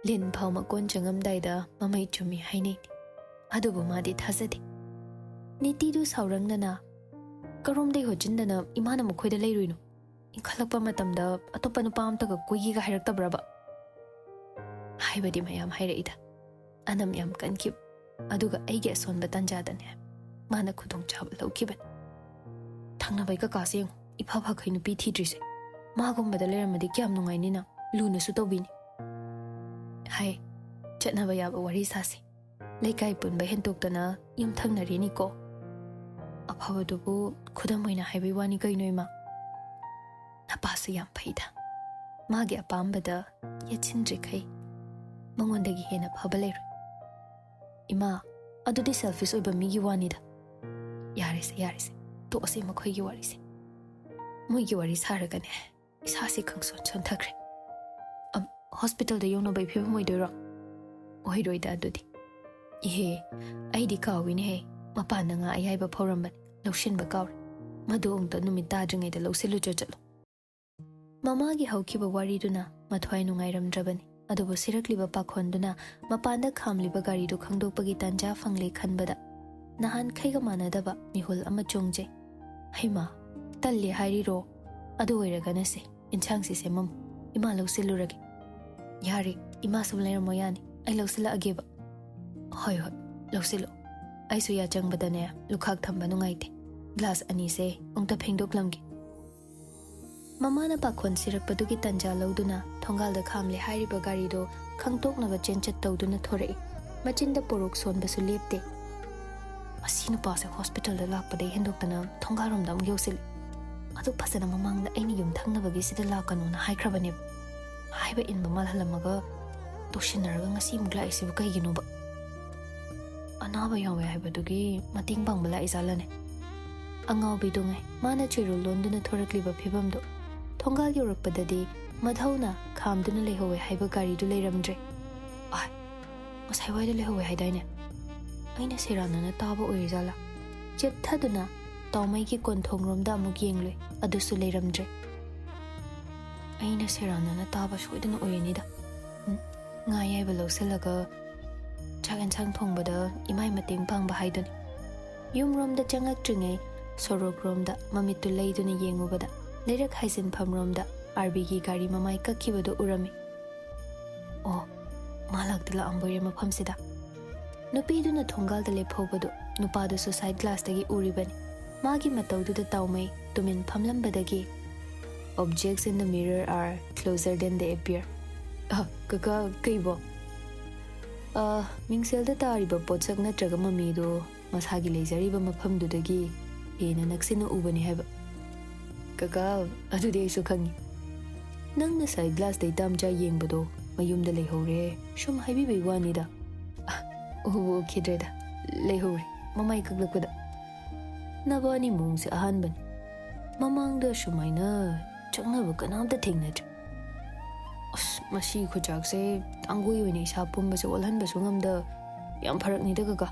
ꯂꯤꯟ ꯐꯥꯎ ꯃꯀꯣꯟ ꯆꯪꯉꯝꯗꯥꯏꯗ ꯃꯃꯩ ꯆꯨꯝꯃꯤ ꯍꯥꯏꯅꯩ꯫ ꯑꯗꯨꯕꯨ ꯃꯥꯗꯤ ꯊꯥꯖꯗꯦ꯫ ꯅꯤꯇꯤꯗꯨ ꯁꯥꯎꯔꯪꯅꯅ, "ꯀꯔꯣꯝꯗꯩ ꯍꯣꯠꯆꯤꯟꯗꯅ ꯏꯃꯥꯅ ꯃꯈꯣꯏꯗ ꯂꯩꯔꯨꯏꯅꯣ? ꯏꯟꯈꯠꯂꯛꯄ ꯃꯇꯝꯗ ꯑꯇꯣꯞꯄ ꯅꯨꯄꯥ ꯑꯝꯇꯒ ꯀꯣꯏꯒꯦꯒ ꯍꯥꯏꯔꯛꯇꯕ꯭ꯔꯕ?" ꯍꯥꯏꯕꯗꯤ ꯃꯌꯥꯝ ꯍꯥꯏꯔꯛꯏꯗ꯫ ꯑꯅꯝ ꯌꯥꯝ ꯀꯟꯈꯤꯕ꯫ ꯑꯗꯨꯒ ꯑꯩꯒꯤ ꯑꯁꯣꯟꯕ ꯇꯥꯟꯖꯥꯗꯅꯦ, ꯃꯥꯅ ꯈꯨꯗꯣꯡꯆꯥꯕ ꯂꯧꯈꯤꯕꯅꯤ꯫ "ꯊꯪꯅꯕꯩ ꯀꯀꯥꯁꯦ ꯌꯦꯡꯉꯨ, ꯏꯐ ꯐꯈꯩ ꯅꯨꯄꯤ ꯊꯤꯗ꯭ꯔꯤꯁꯦ꯫ ꯃꯥꯒꯨꯝꯕꯗ ꯂꯩꯔꯝꯃꯗꯤ ꯀꯌꯥꯝ ꯅꯨꯡꯉꯥꯏꯅꯤꯅ, ꯂꯨꯅꯁꯨ ꯇꯧꯕꯤꯅꯤ" ꯍꯥꯏ꯫ "ꯆꯠꯅꯕ ꯌꯥꯕ ꯋꯥꯔꯤ ꯁꯥꯁꯤ꯫ ꯂꯩꯀꯥꯏ ꯄꯨꯟꯕ ꯍꯦꯟꯇꯣꯛꯇꯅ ꯌꯨꯝꯊꯪꯅꯔꯤꯅꯤꯀꯣ꯫ ꯑꯐꯕꯗꯨꯕꯨ ꯈꯨꯗꯝ ꯑꯣꯏꯅ ꯍꯥꯏꯕꯩ ꯋꯥꯅꯤ ꯀꯩꯅꯣ, ꯏꯃꯥ꯫ ꯅꯄꯥꯁꯨ ꯌꯥꯝ ꯐꯩꯗ꯫ ꯃꯥꯒꯤ ꯑꯄꯥꯝꯕꯗ ꯌꯦꯠꯁꯤꯟꯗ꯭ꯔꯤꯈꯩ ꯃꯉꯣꯟꯗꯒꯤ ꯍꯦꯟꯅ ꯐꯕ ꯂꯩꯔꯣꯏ꯫ ꯏꯃꯥ, ꯑꯗꯨꯗꯤ ꯁꯦꯜꯐꯤꯁ ꯑꯣꯏꯕ ꯃꯤꯒꯤ ꯋꯥꯅꯤꯗ꯫ ꯌꯥꯔꯦꯁꯦ, ꯌꯥꯔꯦꯁꯦ, ꯇꯣꯛꯑꯁꯦ ꯃꯈꯣꯏꯒꯤ ꯋꯥꯔꯤꯁꯦ꯫ ꯃꯣꯏꯒꯤ ꯋꯥꯔꯤ ꯁꯥꯔꯒꯅꯦ, ꯏꯁꯥꯁꯦ ꯈꯪꯁꯣꯟ ꯁꯣꯟꯊꯈ꯭ꯔꯦ꯫ ꯑꯝ, ꯍꯣꯁꯄꯤꯇꯥꯜꯗ ꯌꯧꯅꯕꯩ ꯐꯤꯕꯝ ꯑꯣꯏꯗꯣꯏꯔꯣ? ꯑꯣꯏꯔꯣꯏꯗ ꯑꯗꯨꯗꯤ꯫ ꯏꯍꯦ, ꯑꯩꯗꯤ ꯀꯥꯎꯏꯅꯦꯍꯦ, ꯃꯄꯥꯟꯗ ꯉꯥ ꯑꯌꯥꯏꯕ ꯐꯧꯔꯝꯕꯅꯤ, ꯂꯧꯁꯤꯟꯕ ꯀꯥꯎꯔꯦ꯫ ꯃꯗꯨ ꯑꯃꯨꯛꯇ ꯅꯨꯃꯤꯠ ꯇꯥꯗ꯭ꯔꯤꯉꯩꯗ ꯂꯧꯁꯤꯜꯂꯨꯆꯣ ꯆꯠꯂꯣ꯫ ꯃꯃꯥꯒꯤ ꯍꯧꯈꯤꯕ ꯋꯥꯔꯤꯗꯨꯅ ꯃꯊ꯭ꯋꯥꯏ ꯅꯨꯡꯉꯥꯏꯔꯝꯗ꯭ꯔꯕꯅꯤ꯫ ꯑꯗꯨꯕꯨ ꯁꯤꯔꯛꯂꯤꯕ ꯄꯥꯈꯣꯟꯗꯨꯅ ꯃꯄꯥꯟꯗ ꯈꯥꯝꯂꯤꯕ ꯒꯥꯔꯤꯗꯨ ꯈꯪꯗꯣꯛꯄꯒꯤ ꯇꯥꯟꯖꯥ ꯐꯪꯂꯦ ꯈꯟꯕꯗ ꯅꯍꯥꯟꯈꯩꯒ ꯃꯥꯟꯅꯗꯕ ꯃꯤꯍꯨꯜ ꯑꯃ ꯆꯣꯡꯖꯩ꯫ "ꯍꯩꯃꯥ, ꯇꯜꯂꯦ ꯍꯥꯏꯔꯤꯔꯣ? ꯑꯗꯨ ꯑꯣꯏꯔꯒꯅꯁꯦ, ꯏꯟꯁꯥꯡꯁꯤ ꯁꯦꯝꯃꯝꯃꯨ꯫ ꯏꯃꯥ ꯂꯧꯁꯤꯜꯂꯨꯔꯒꯦ꯫" "ꯌꯥꯔꯦ, ꯏꯃꯥ ꯁꯨꯝ ꯂꯩꯔꯝꯃꯣ ꯌꯥꯅꯤ, ꯑꯩ ꯂꯧꯁꯤꯜꯂꯛꯑꯒꯦꯕ꯫" "ꯍꯣꯏ, ꯍꯣꯏ, ꯂꯧꯁꯤꯜꯂꯣ꯫ ꯑꯩꯁꯨ ꯌꯥꯆꯪꯕꯗꯅꯦ ꯂꯨꯈꯥꯛ ꯊꯝꯕ ꯅꯨꯡꯉꯥꯏꯇꯦ꯫ ꯒ꯭ꯂꯥꯁ ꯑꯅꯤꯁꯦ ꯑꯃꯨꯛꯇ ꯐꯦꯡꯗꯣꯛꯂꯝꯒꯦ꯫ ꯃꯃꯥꯅ ꯄꯥꯈꯣꯟ ꯁꯤꯔꯛꯄꯗꯨꯒꯤ ꯇꯟꯖꯥ ꯂꯧꯗꯨꯅ ꯊꯣꯡꯒꯥꯜꯗ ꯈꯥꯝꯂꯦ ꯍꯥꯏꯔꯤꯕ ꯒꯥꯔꯤꯗꯣ ꯈꯪꯇꯣꯛꯅꯕ ꯆꯦꯟꯆꯠ ꯇꯧꯗꯨꯅ ꯊꯣꯔꯛꯏ꯫ ꯃꯆꯤꯟꯗ ꯄꯣꯔꯣꯛ ꯁꯣꯟꯕꯁꯨ ꯂꯦꯞꯇꯦ꯫ ꯑꯁꯤ ꯅꯨꯄꯥꯁꯦ ꯍꯣꯁꯄꯤꯇꯥꯜꯗ ꯂꯥꯛꯄꯗꯒꯤ ꯍꯦꯟꯗꯣꯛꯇꯅ ꯊꯣꯡꯒꯥꯜꯔꯣꯝꯗ ꯑꯃꯨꯛ ꯌꯧꯁꯤꯜꯂꯦ꯫ ꯑꯗꯨꯛ ꯐꯖꯅ ꯃꯃꯥꯡꯗ ꯑꯩꯅ ꯌꯨꯝ ꯊꯪꯅꯕꯒꯤꯁꯤꯗ ꯂꯥꯛꯀꯅꯣꯅ ꯍꯥꯏꯈ꯭ꯔꯕꯅꯦꯕ꯫ ꯍꯥꯏꯕ ꯏꯟꯕ ꯃꯥꯜꯍꯜꯂꯝꯃꯒ ꯇꯣꯛꯁꯤꯟꯅꯔꯒ ꯉꯁꯤ ꯑꯃꯨꯛ ꯂꯥꯛꯏꯁꯤꯕꯨ ꯀꯩꯒꯤꯅꯣꯕ? ꯑꯅꯥꯕ ꯌꯥꯎꯋꯦ ꯍꯥꯏꯕꯗꯨꯒꯤ ꯃꯇꯦꯡ ꯄꯥꯡꯕ ꯂꯥꯛꯏꯖꯥꯠꯂꯅꯦ? ꯑꯉꯥꯎꯕꯤꯗꯨꯉꯩ ꯃꯥꯅ ꯆꯤꯔꯨ ꯂꯣꯟꯗꯨꯅ ꯊꯣꯔꯛꯂꯤꯕ ꯐꯤꯕꯝꯗꯣ ꯊꯣꯡꯒꯥꯜ ꯌꯧꯔꯛꯄꯗꯗꯤ ꯃꯙꯧꯅ ꯈꯥꯝꯗꯨꯅ ꯂꯩꯍꯧꯋꯦ ꯍꯥꯏꯕ ꯒꯥꯔꯤꯗꯨ ꯂꯩꯔꯝꯗ꯭ꯔꯦ꯫ ꯑꯥꯏ, ꯉꯁꯥꯏꯋꯥꯏꯗ ꯂꯩꯍꯧꯋꯦ ꯍꯥꯏꯗꯥꯏꯅꯦ? ꯑꯩꯅ ꯁꯦꯔꯥꯟꯅꯅ ꯇꯥꯕ ꯑꯣꯏꯔꯤꯖꯥꯠꯂꯥ? ꯆꯦꯞꯊꯗꯨꯅ ꯇꯥꯎꯃꯩꯒꯤ ꯀꯣꯟꯊꯣꯡꯔꯣꯝꯗ ꯑꯃꯨꯛ ꯌꯦꯡꯂꯨꯏ, ꯑꯗꯨꯁꯨ ꯂꯩꯔꯝꯗ꯭ꯔꯦ꯫ ꯑꯩꯅ ꯁꯦꯔꯥꯟꯅꯅ ꯇꯥꯕ ꯁꯣꯏꯗꯅ ꯑꯣꯏꯔꯅꯤꯗ꯫ ꯎꯝ, ꯉꯥ ꯑꯌꯥꯏꯕ ꯂꯧꯁꯤꯜꯂꯒ ꯆꯥꯛ ꯌꯦꯟꯁꯥꯡ ꯊꯣꯡꯕꯗ ꯏꯃꯥꯏ ꯃꯇꯦꯡ ꯄꯥꯡꯕ ꯍꯥꯏꯗꯨꯅꯤ꯫ ꯌꯨꯝꯔꯣꯝꯗ ꯆꯪꯉꯛꯇ꯭ꯔꯤꯉꯩ ꯁꯣꯔꯣꯛꯔꯣꯝꯗ ꯃꯃꯤꯠꯇꯨ ꯂꯩꯗꯨꯅ ꯌꯦꯡꯉꯨꯕꯗ ꯂꯩꯔꯛ ꯍꯥꯏꯖꯤꯟꯐꯝꯔꯣꯝꯗ ꯑꯥꯔꯕꯤꯒꯤ ꯒꯥꯔꯤ ꯃꯃꯥꯏ ꯀꯛꯈꯤꯕꯗꯨ ꯎꯔꯝꯃꯤ꯫ ꯑꯣ, ꯃꯥ ꯂꯥꯛꯇ ꯂꯥꯛꯑꯝꯕꯣꯏꯔꯦ ꯃꯐꯝꯁꯤꯗ꯫ ꯅꯨꯄꯤꯗꯨꯅ ꯊꯣꯡꯒꯥꯜꯗ ꯂꯦꯞꯍꯧꯕꯗꯨ ꯅꯨꯄꯥꯗꯨꯁꯨ ꯁꯥꯏꯠ ꯒ꯭ꯂꯥꯁꯇꯒꯤ ꯎꯔꯤꯕꯅꯤ꯫ ꯃꯥꯒꯤ ꯃꯇꯧꯗꯨꯗ ꯇꯥꯎꯃꯩ ꯇꯨꯃꯤꯟ ꯐꯝꯂꯝꯕꯗꯒꯤ "Objects in the mirror are closer than they appear." ꯑ, ꯀꯀꯥ, ꯀꯩꯕꯣ? ꯑ, ꯃꯤꯡꯁꯦꯜꯗ ꯇꯥꯔꯤꯕ ꯄꯣꯠꯁꯛ ꯅꯠꯇ꯭ꯔꯒ ꯃꯃꯤꯗꯣ ꯃꯁꯥꯒꯤ ꯂꯩꯖꯔꯤꯕ ꯃꯐꯝꯗꯨꯗꯒꯤ ꯍꯦꯟꯅ ꯅꯛꯁꯤꯟꯅ ꯎꯕꯅꯤ ꯍꯥꯏꯕ꯫ ꯀꯀꯥ, ꯑꯗꯨꯗꯤ ꯑꯩꯁꯨ ꯈꯪꯉꯤ꯫ ꯅꯪꯅ ꯁꯥꯏꯠ ꯒ꯭ꯂꯥꯁꯇꯩ ꯇꯥꯝꯆꯥ ꯌꯦꯡꯕꯗꯣ ꯃꯌꯨꯝꯗ ꯂꯩꯍꯧꯔꯦ ꯁꯨꯝ ꯍꯥꯏꯕꯤꯕꯩ ꯋꯥꯅꯤꯗ꯫ ꯑ, ꯎꯕꯨ ꯎꯈꯤꯗ꯭ꯔꯦꯗ, ꯂꯩꯍꯧꯔꯦ ꯃꯃꯥꯏ ꯀꯛꯂꯛꯄꯗ꯫ ꯅꯕꯥꯅꯤ ꯃꯑꯣꯡꯁꯦ ꯑꯍꯥꯟꯕꯅꯤ꯫ ꯃꯃꯥꯡꯗ ꯁꯨꯃꯥꯏꯅ ꯆꯪꯅꯕ ꯀꯅꯥꯝꯇ ꯊꯦꯡꯅꯗ꯭ꯔꯤ꯫ ꯑꯁ, ꯃꯁꯤ ꯈꯨꯆꯥꯛꯁꯦ ꯇꯥꯡꯒꯣꯏ ꯑꯣꯏꯅ ꯏꯁꯥ ꯄꯨꯝꯕꯁꯦ ꯑꯣꯜꯍꯟꯕꯁꯨ ꯉꯝꯗ, ꯌꯥꯝ ꯐꯔꯛꯅꯤꯗ ꯀꯀꯥ꯫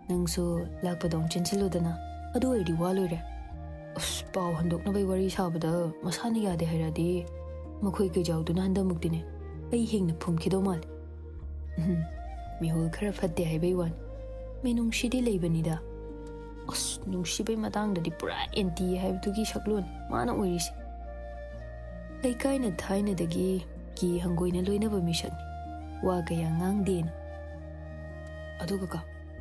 ꯅꯪꯁꯨ ꯂꯥꯛꯄꯗ ꯑꯃꯨꯛ ꯆꯦꯟꯁꯤꯜꯂꯨꯗꯅ, ꯑꯗꯨ ꯑꯣꯏꯔꯗꯤ ꯋꯥ ꯂꯣꯏꯔꯦ꯫ ꯑꯁ, ꯄꯥꯎ ꯍꯟꯗꯣꯛꯅꯕꯩ ꯋꯥꯔꯤ ꯁꯥꯕꯗ ꯃꯁꯥꯅ ꯌꯥꯗꯦ ꯍꯥꯏꯔꯛꯑꯗꯤ ꯃꯈꯣꯏ ꯀꯩꯖꯥꯎꯗꯨꯅ ꯍꯟꯗꯃꯨꯛꯇꯤꯅꯦ ꯑꯩ ꯍꯤꯡꯅ ꯐꯨꯝꯈꯤꯗꯧ ꯃꯥꯜꯂꯦ꯫ ꯎꯝ, ꯃꯤꯍꯨꯜ ꯈꯔ ꯐꯠꯇꯦ ꯍꯥꯏꯕꯩ ꯋꯥꯅꯤ꯫ ꯃꯤꯅꯨꯡꯁꯤꯗꯤ ꯂꯩꯕꯅꯤꯗ꯫ ꯑꯁ, ꯅꯨꯡꯁꯤꯕꯩ ꯃꯇꯥꯡꯗꯗꯤ ꯄꯨꯔꯥ ꯑꯦꯟꯇꯤ ꯍꯥꯏꯕꯗꯨꯒꯤ ꯁꯛꯂꯣꯟ ꯃꯥꯅ ꯑꯣꯏꯔꯤꯁꯦ꯫ ꯂꯩꯀꯥꯏꯅ ꯊꯥꯏꯅꯗꯒꯤ ꯀꯤ ꯍꯪꯒꯣꯏꯅ ꯂꯣꯏꯅꯕ ꯃꯤꯁꯛꯅꯤ꯫ ꯋꯥ ꯀꯌꯥ ꯉꯥꯡꯗꯦꯅ꯫ ꯑꯗꯨꯒ ꯀꯣ,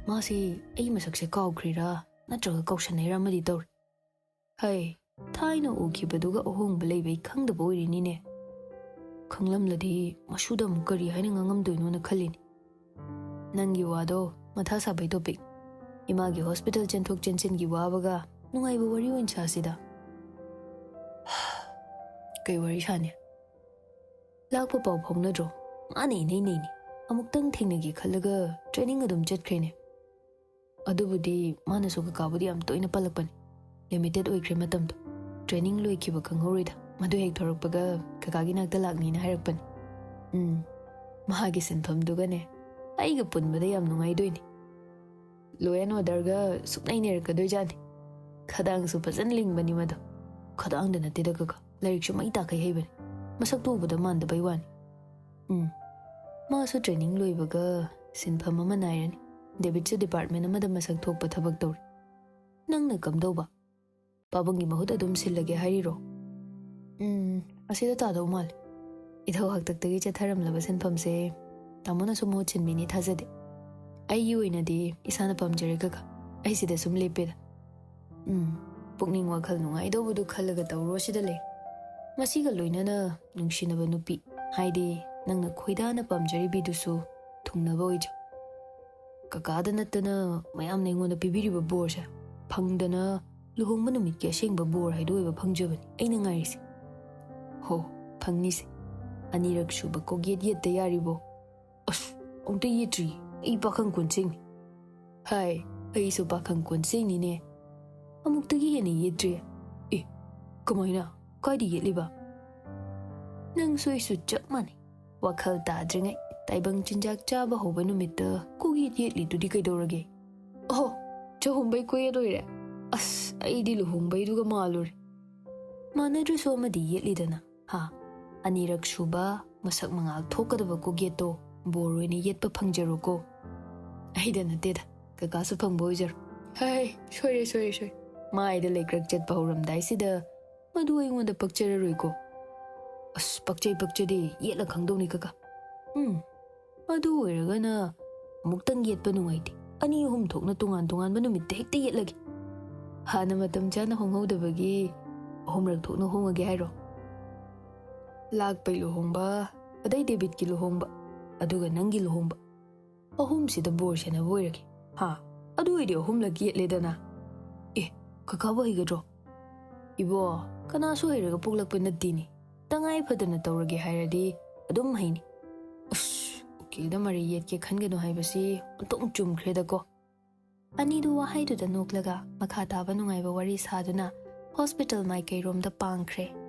ꯃꯥꯁꯤ ꯑꯩ ꯃꯁꯛꯁꯦ ꯀꯥꯎꯈ꯭ꯔꯤꯔꯥ ꯅꯠꯇ꯭ꯔꯒ ꯀꯥꯎꯁꯟꯅꯩꯔꯥ ꯑꯃꯗꯤ ꯇꯧꯔꯤ꯫ ꯍꯩ, ꯊꯥꯏꯅ ꯎꯈꯤꯕꯗꯨꯒ ꯑꯍꯣꯡꯕ ꯂꯩꯕꯩ ꯈꯪꯗꯕ ꯑꯣꯏꯔꯤꯅꯤꯅꯦ꯫ ꯈꯪꯂꯝꯂꯗꯤ ꯃꯁꯨꯗ ꯑꯃꯨꯛ ꯀꯔꯤ ꯍꯥꯏꯅ ꯉꯥꯡꯉꯝꯗꯣꯏꯅꯣꯅ ꯈꯜꯂꯤꯅꯤ꯫ ꯅꯪꯒꯤ ꯋꯥꯗꯣ ꯃꯊꯥ ꯁꯥꯕꯩ ꯇꯣꯄꯤꯛ꯫ ꯏꯃꯥꯒꯤ ꯍꯣꯁꯄꯤꯇꯥꯜ ꯆꯦꯟꯊꯣꯛ ꯆꯦꯟꯁꯤꯟꯒꯤ ꯋꯥꯕꯒ ꯅꯨꯡꯉꯥꯏꯕ ꯋꯥꯔꯤ ꯑꯣꯏꯅ ꯁꯥꯁꯤꯗ꯫ ꯀꯩ ꯋꯥꯔꯤ ꯁꯥꯅꯤ? ꯂꯥꯛꯄ ꯄꯥꯎ ꯐꯥꯎꯅꯗ꯭ꯔꯣ? ꯃꯥꯅ ꯏꯅꯩ ꯅꯩꯅꯤ꯫ ꯑꯃꯨꯛꯇꯪ ꯊꯦꯡꯅꯒꯦ ꯈꯜꯂꯒ ꯇ꯭ꯔꯦꯅꯤꯡ ꯑꯗꯨꯝ ꯆꯠꯈ꯭ꯔꯦꯅꯦ꯫ ꯑꯗꯨꯕꯨꯗꯤ ꯃꯥꯅꯁꯨ ꯀꯀꯥꯕꯨꯗꯤ ꯌꯥꯝ ꯇꯣꯏꯅ ꯄꯜꯂꯛꯄꯅꯤ꯫ ꯂꯤꯃꯤꯇꯦꯠ ꯑꯣꯏꯈ꯭ꯔꯦ ꯃꯇꯝꯗꯣ꯫ ꯇ꯭ꯔꯦꯅꯤꯡ ꯂꯣꯏꯈꯤꯕ ꯈꯪꯍꯧꯔꯣꯏꯗ꯫ ꯃꯗꯨ ꯍꯦꯛ ꯊꯣꯔꯛꯄꯒ ꯀꯀꯥꯒꯤ ꯅꯥꯛꯇ ꯂꯥꯛꯅꯤꯅ ꯍꯥꯏꯔꯛꯄꯅꯤ꯫ ꯎꯝ, ꯃꯥꯒꯤ ꯁꯤꯟꯐꯝꯗꯨꯒꯅꯦ ꯑꯩꯒ ꯄꯨꯟꯕꯗ ꯌꯥꯝ ꯅꯨꯡꯉꯥꯏꯗꯣꯏꯅꯤ꯫ Law and ꯑꯣꯔꯗꯔꯒ ꯁꯨꯛꯅꯩ ꯅꯩꯔꯛꯀꯗꯣꯏꯖꯥꯠꯅꯤ꯫ ꯈꯗꯥꯡꯁꯨ ꯐꯖꯅ ꯂꯤꯡꯕꯅꯤ ꯃꯗꯣ꯫ ꯈꯗꯥꯡꯗ ꯅꯠꯇꯦꯗ ꯀꯀꯥ, ꯂꯥꯏꯔꯤꯛꯁꯨ ꯃꯩ ꯇꯥꯈꯩ ꯍꯩꯕꯅꯤ꯫ ꯃꯁꯛꯇꯨ ꯎꯕꯗ ꯃꯥꯟꯗꯕꯩ ꯋꯥꯅꯤ꯫ ꯎꯝ, ꯃꯥꯁꯨ ꯇ꯭ꯔꯦꯅꯤꯡ ꯂꯣꯏꯕꯒ ꯁꯤꯟꯐꯝ ꯑꯃ ꯅꯥꯏꯔꯅꯤ꯫ ꯗꯦꯕꯤꯠꯁꯨ ꯗꯤꯄꯥꯔꯠꯃꯦꯟ ꯑꯃꯗ ꯃꯁꯛ ꯊꯣꯛꯄ ꯊꯕꯛ ꯇꯧꯔꯤ꯫ ꯅꯪꯅ ꯀꯝꯗꯧꯕ? ꯄꯥꯕꯨꯡꯒꯤ ꯃꯍꯨꯠ ꯑꯗꯨꯝ ꯁꯤꯜꯂꯒꯦ ꯍꯥꯏꯔꯤꯔꯣ? ꯎꯝ, ꯑꯁꯤꯗ ꯇꯥꯗꯧ ꯃꯥꯜꯂꯦ꯫ ꯏꯊꯧ ꯍꯥꯛꯇꯛꯇꯒꯤ ꯆꯠꯊꯔꯝꯂꯕ ꯁꯤꯟꯐꯝꯁꯦ ꯇꯥꯃꯣꯅꯁꯨ ꯃꯍꯨꯠ ꯁꯤꯟꯕꯤꯅꯤ ꯊꯥꯖꯗꯦ꯫ ꯑꯩꯒꯤ ꯑꯣꯏꯅꯗꯤ ꯏꯁꯥꯅ ꯄꯥꯝꯖꯔꯦ ꯀꯀꯥ꯫ ꯑꯩ ꯁꯤꯗ ꯁꯨꯝ ꯂꯦꯞꯄꯦꯗ꯫ ꯎꯝ, ꯄꯨꯛꯅꯤꯡ ꯋꯥꯈꯜ ꯅꯨꯡꯉꯥꯏꯗꯧꯕꯗꯨ ꯈꯜꯂꯒ ꯇꯧꯔꯣ ꯁꯤꯗ ꯂꯩ꯫ ꯃꯁꯤꯒ ꯂꯣꯏꯅꯅ ꯅꯨꯡꯁꯤꯅꯕ ꯅꯨꯄꯤ, ꯍꯥꯏꯗꯤ ꯅꯪꯅ ꯈꯣꯏꯗꯥꯅ ꯄꯥꯝꯖꯔꯤꯕꯤꯗꯨꯁꯨ ꯊꯨꯡꯅꯕ ꯑꯣꯏꯖꯧ꯫ ꯀꯀꯥꯗ ꯅꯠꯇꯅ ꯃꯌꯥꯝꯅ ꯑꯩꯉꯣꯟꯗ ꯄꯤꯕꯤꯔꯤꯕ ꯕꯣꯔꯁꯦ ꯐꯪꯗꯅ ꯂꯨꯍꯣꯡꯕ ꯅꯨꯃꯤꯠꯀꯤ ꯑꯁꯦꯡꯕ ꯕꯣꯔ ꯍꯥꯏꯗꯣ ꯑꯣꯏꯕ ꯐꯪꯖꯕꯅꯤ ꯑꯩꯅ ꯉꯥꯏꯔꯤꯁꯦ꯫ ꯍꯣ, ꯐꯪꯅꯤꯁꯦ꯫ ꯑꯅꯤꯔꯛ ꯁꯨꯕ ꯀꯣꯛꯌꯦꯠ ꯌꯦꯠꯇ ꯌꯥꯔꯤꯕꯣ? ꯑꯁ, ꯑꯃꯨꯛꯇ ꯌꯦꯠꯇ꯭ꯔꯤ꯫ ꯑꯩ ꯄꯥꯈꯪ ꯀꯣꯟꯁꯦꯡꯅꯤ꯫ ꯍꯥꯏ, ꯑꯩꯁꯨ ꯄꯥꯈꯪ ꯀꯣꯟꯁꯦꯡꯅꯤꯅꯦ꯫ ꯑꯃꯨꯛꯇꯒꯤ ꯍꯦꯟꯅ ꯌꯦꯠꯇ꯭ꯔꯤ꯫ ꯑꯦ, ꯀꯃꯥꯏꯅ? ꯀꯥꯏꯗ ꯌꯦꯠꯂꯤꯕ? ꯅꯪꯁꯨ ꯑꯩꯁꯨ ꯆꯞ ꯃꯥꯟꯅꯩ꯫ ꯋꯥꯈꯜ ꯇꯥꯗ꯭ꯔꯤꯉꯩ ꯇꯥꯏꯕꯪ ꯆꯤꯟꯖꯥꯛ ꯆꯥꯕ ꯍꯧꯕ ꯅꯨꯃꯤꯠꯇ ꯀꯣꯛꯌꯦꯠ ꯌꯦꯠꯂꯤꯗꯨꯗꯤ ꯀꯩꯗꯧꯔꯒꯦ? ꯑꯣꯍꯣ, ꯆꯍꯨꯝꯕꯩ ꯀꯣꯛꯌꯦꯠ ꯑꯣꯏꯔꯦ꯫ ꯑꯁ, ꯑꯩꯗꯤ ꯂꯨꯍꯣꯡꯕꯩꯗꯨꯒ ꯃꯥꯜꯂꯨꯔꯦ꯫ ꯃꯥꯟꯅꯗ꯭ꯔꯁꯨ ꯑꯃꯗꯤ ꯌꯦꯠꯂꯤꯗꯅ, ꯍꯥ? ꯑꯅꯤꯔꯛ ꯁꯨꯕ ꯃꯁꯛ ꯃꯉꯥꯜ ꯊꯣꯛꯀꯗꯕ ꯀꯣꯛꯌꯦꯠꯇꯣ ꯕꯣꯔ ꯑꯣꯏꯅ ꯌꯦꯠꯄ ꯐꯪꯖꯔꯣꯀꯣ꯫ ꯑꯩꯗ ꯅꯠꯇꯦꯗ, ꯀꯀꯥꯁꯨ ꯐꯪꯕ ꯑꯣꯏꯖꯔꯣ꯫ ꯍꯥꯏ, ꯁꯣꯏꯔꯦ, ꯁꯣꯏꯔꯦ, ꯁꯣꯏꯔꯦ꯫ ꯃꯥꯏꯗ ꯂꯩꯀ꯭ꯔꯛ ꯆꯠꯄ ꯍꯧꯔꯝꯗꯥꯏꯁꯤꯗ ꯃꯗꯨ ꯑꯩꯉꯣꯟꯗ ꯄꯛꯆꯔꯔꯣꯏꯀꯣ꯫ ꯑꯁ, ꯄꯛꯆꯩ ꯄꯛꯆꯗꯦ ꯌꯦꯠꯂ ꯈꯪꯗꯧꯅꯤ ꯀꯀꯥ꯫ ꯎꯝ, ꯑꯗꯨ ꯑꯣꯏꯔꯒꯅ ꯑꯃꯨꯛꯇꯪ ꯌꯦꯠꯄ ꯅꯨꯡꯉꯥꯏꯇꯦ꯫ ꯑꯅꯤ ꯑꯍꯨꯝ ꯊꯣꯛꯅ ꯇꯣꯉꯥꯟ ꯇꯣꯉꯥꯟꯕ ꯅꯨꯃꯤꯠꯇ ꯍꯦꯛꯇ ꯌꯦꯠꯂꯒꯦ꯫ ꯍꯥꯟꯅ ꯃꯇꯝ ꯆꯥꯅ ꯍꯣꯡꯍꯧꯗꯕꯒꯤ ꯑꯍꯨꯝꯔꯛ ꯊꯣꯛꯅ ꯍꯣꯡꯉꯒꯦ ꯍꯥꯏꯔꯣ? ꯂꯥꯛꯄꯩ ꯂꯨꯍꯣꯡꯕ, ꯑꯗꯩ ꯗꯦꯕꯤꯠꯀꯤ ꯂꯨꯍꯣꯡꯕ, ꯑꯗꯨꯒ ꯅꯪꯒꯤ ꯂꯨꯍꯣꯡꯕ꯫ ꯑꯍꯨꯝꯁꯤꯗ ꯕꯣꯔ ꯁꯦꯟꯅꯕ ꯑꯣꯏꯔꯒꯦ꯫ ꯍꯥ? ꯑꯗꯨ ꯑꯣꯏꯗꯤ ꯑꯍꯨꯝꯂꯛ ꯌꯦꯠꯂꯦꯗꯅ꯫ ꯑꯦ, ꯀꯀꯥꯕꯨ ꯍꯩꯒꯗ꯭ꯔꯣ? ꯏꯕꯣ, ꯀꯅꯥꯁꯨ ꯍꯩꯔꯒ ꯄꯣꯛꯂꯛꯄ ꯅꯠꯇꯦꯅꯦ꯫ ꯇꯉꯥꯏ ꯐꯗꯅ ꯇꯧꯔꯒꯦ ꯍꯥꯏꯔꯗꯤ ꯑꯗꯨꯝ ꯍꯩꯅꯤ꯫ ꯑꯁ, ꯎꯀꯤꯜꯗ ꯃꯔꯩ ꯌꯦꯠꯀꯦ ꯈꯟꯒꯅꯨ ꯍꯥꯏꯕꯁꯤ ꯑꯣꯟꯊꯣꯛ ꯆꯨꯝꯈ꯭ꯔꯦꯗꯀꯣ꯫ ꯑꯅꯤꯗꯨ ꯋꯥꯍꯩꯗꯨꯗ ꯅꯣꯛꯂꯒ ꯃꯈꯥ ꯇꯥꯕ ꯅꯨꯡꯉꯥꯏꯕ ꯋꯥꯔꯤ ꯁꯥꯗꯨꯅ ꯍꯣꯁꯄꯤꯇꯥꯜ ꯃꯥꯏꯀꯩꯔꯣꯝꯗ ꯄꯥꯡꯈ꯭ꯔꯦ꯫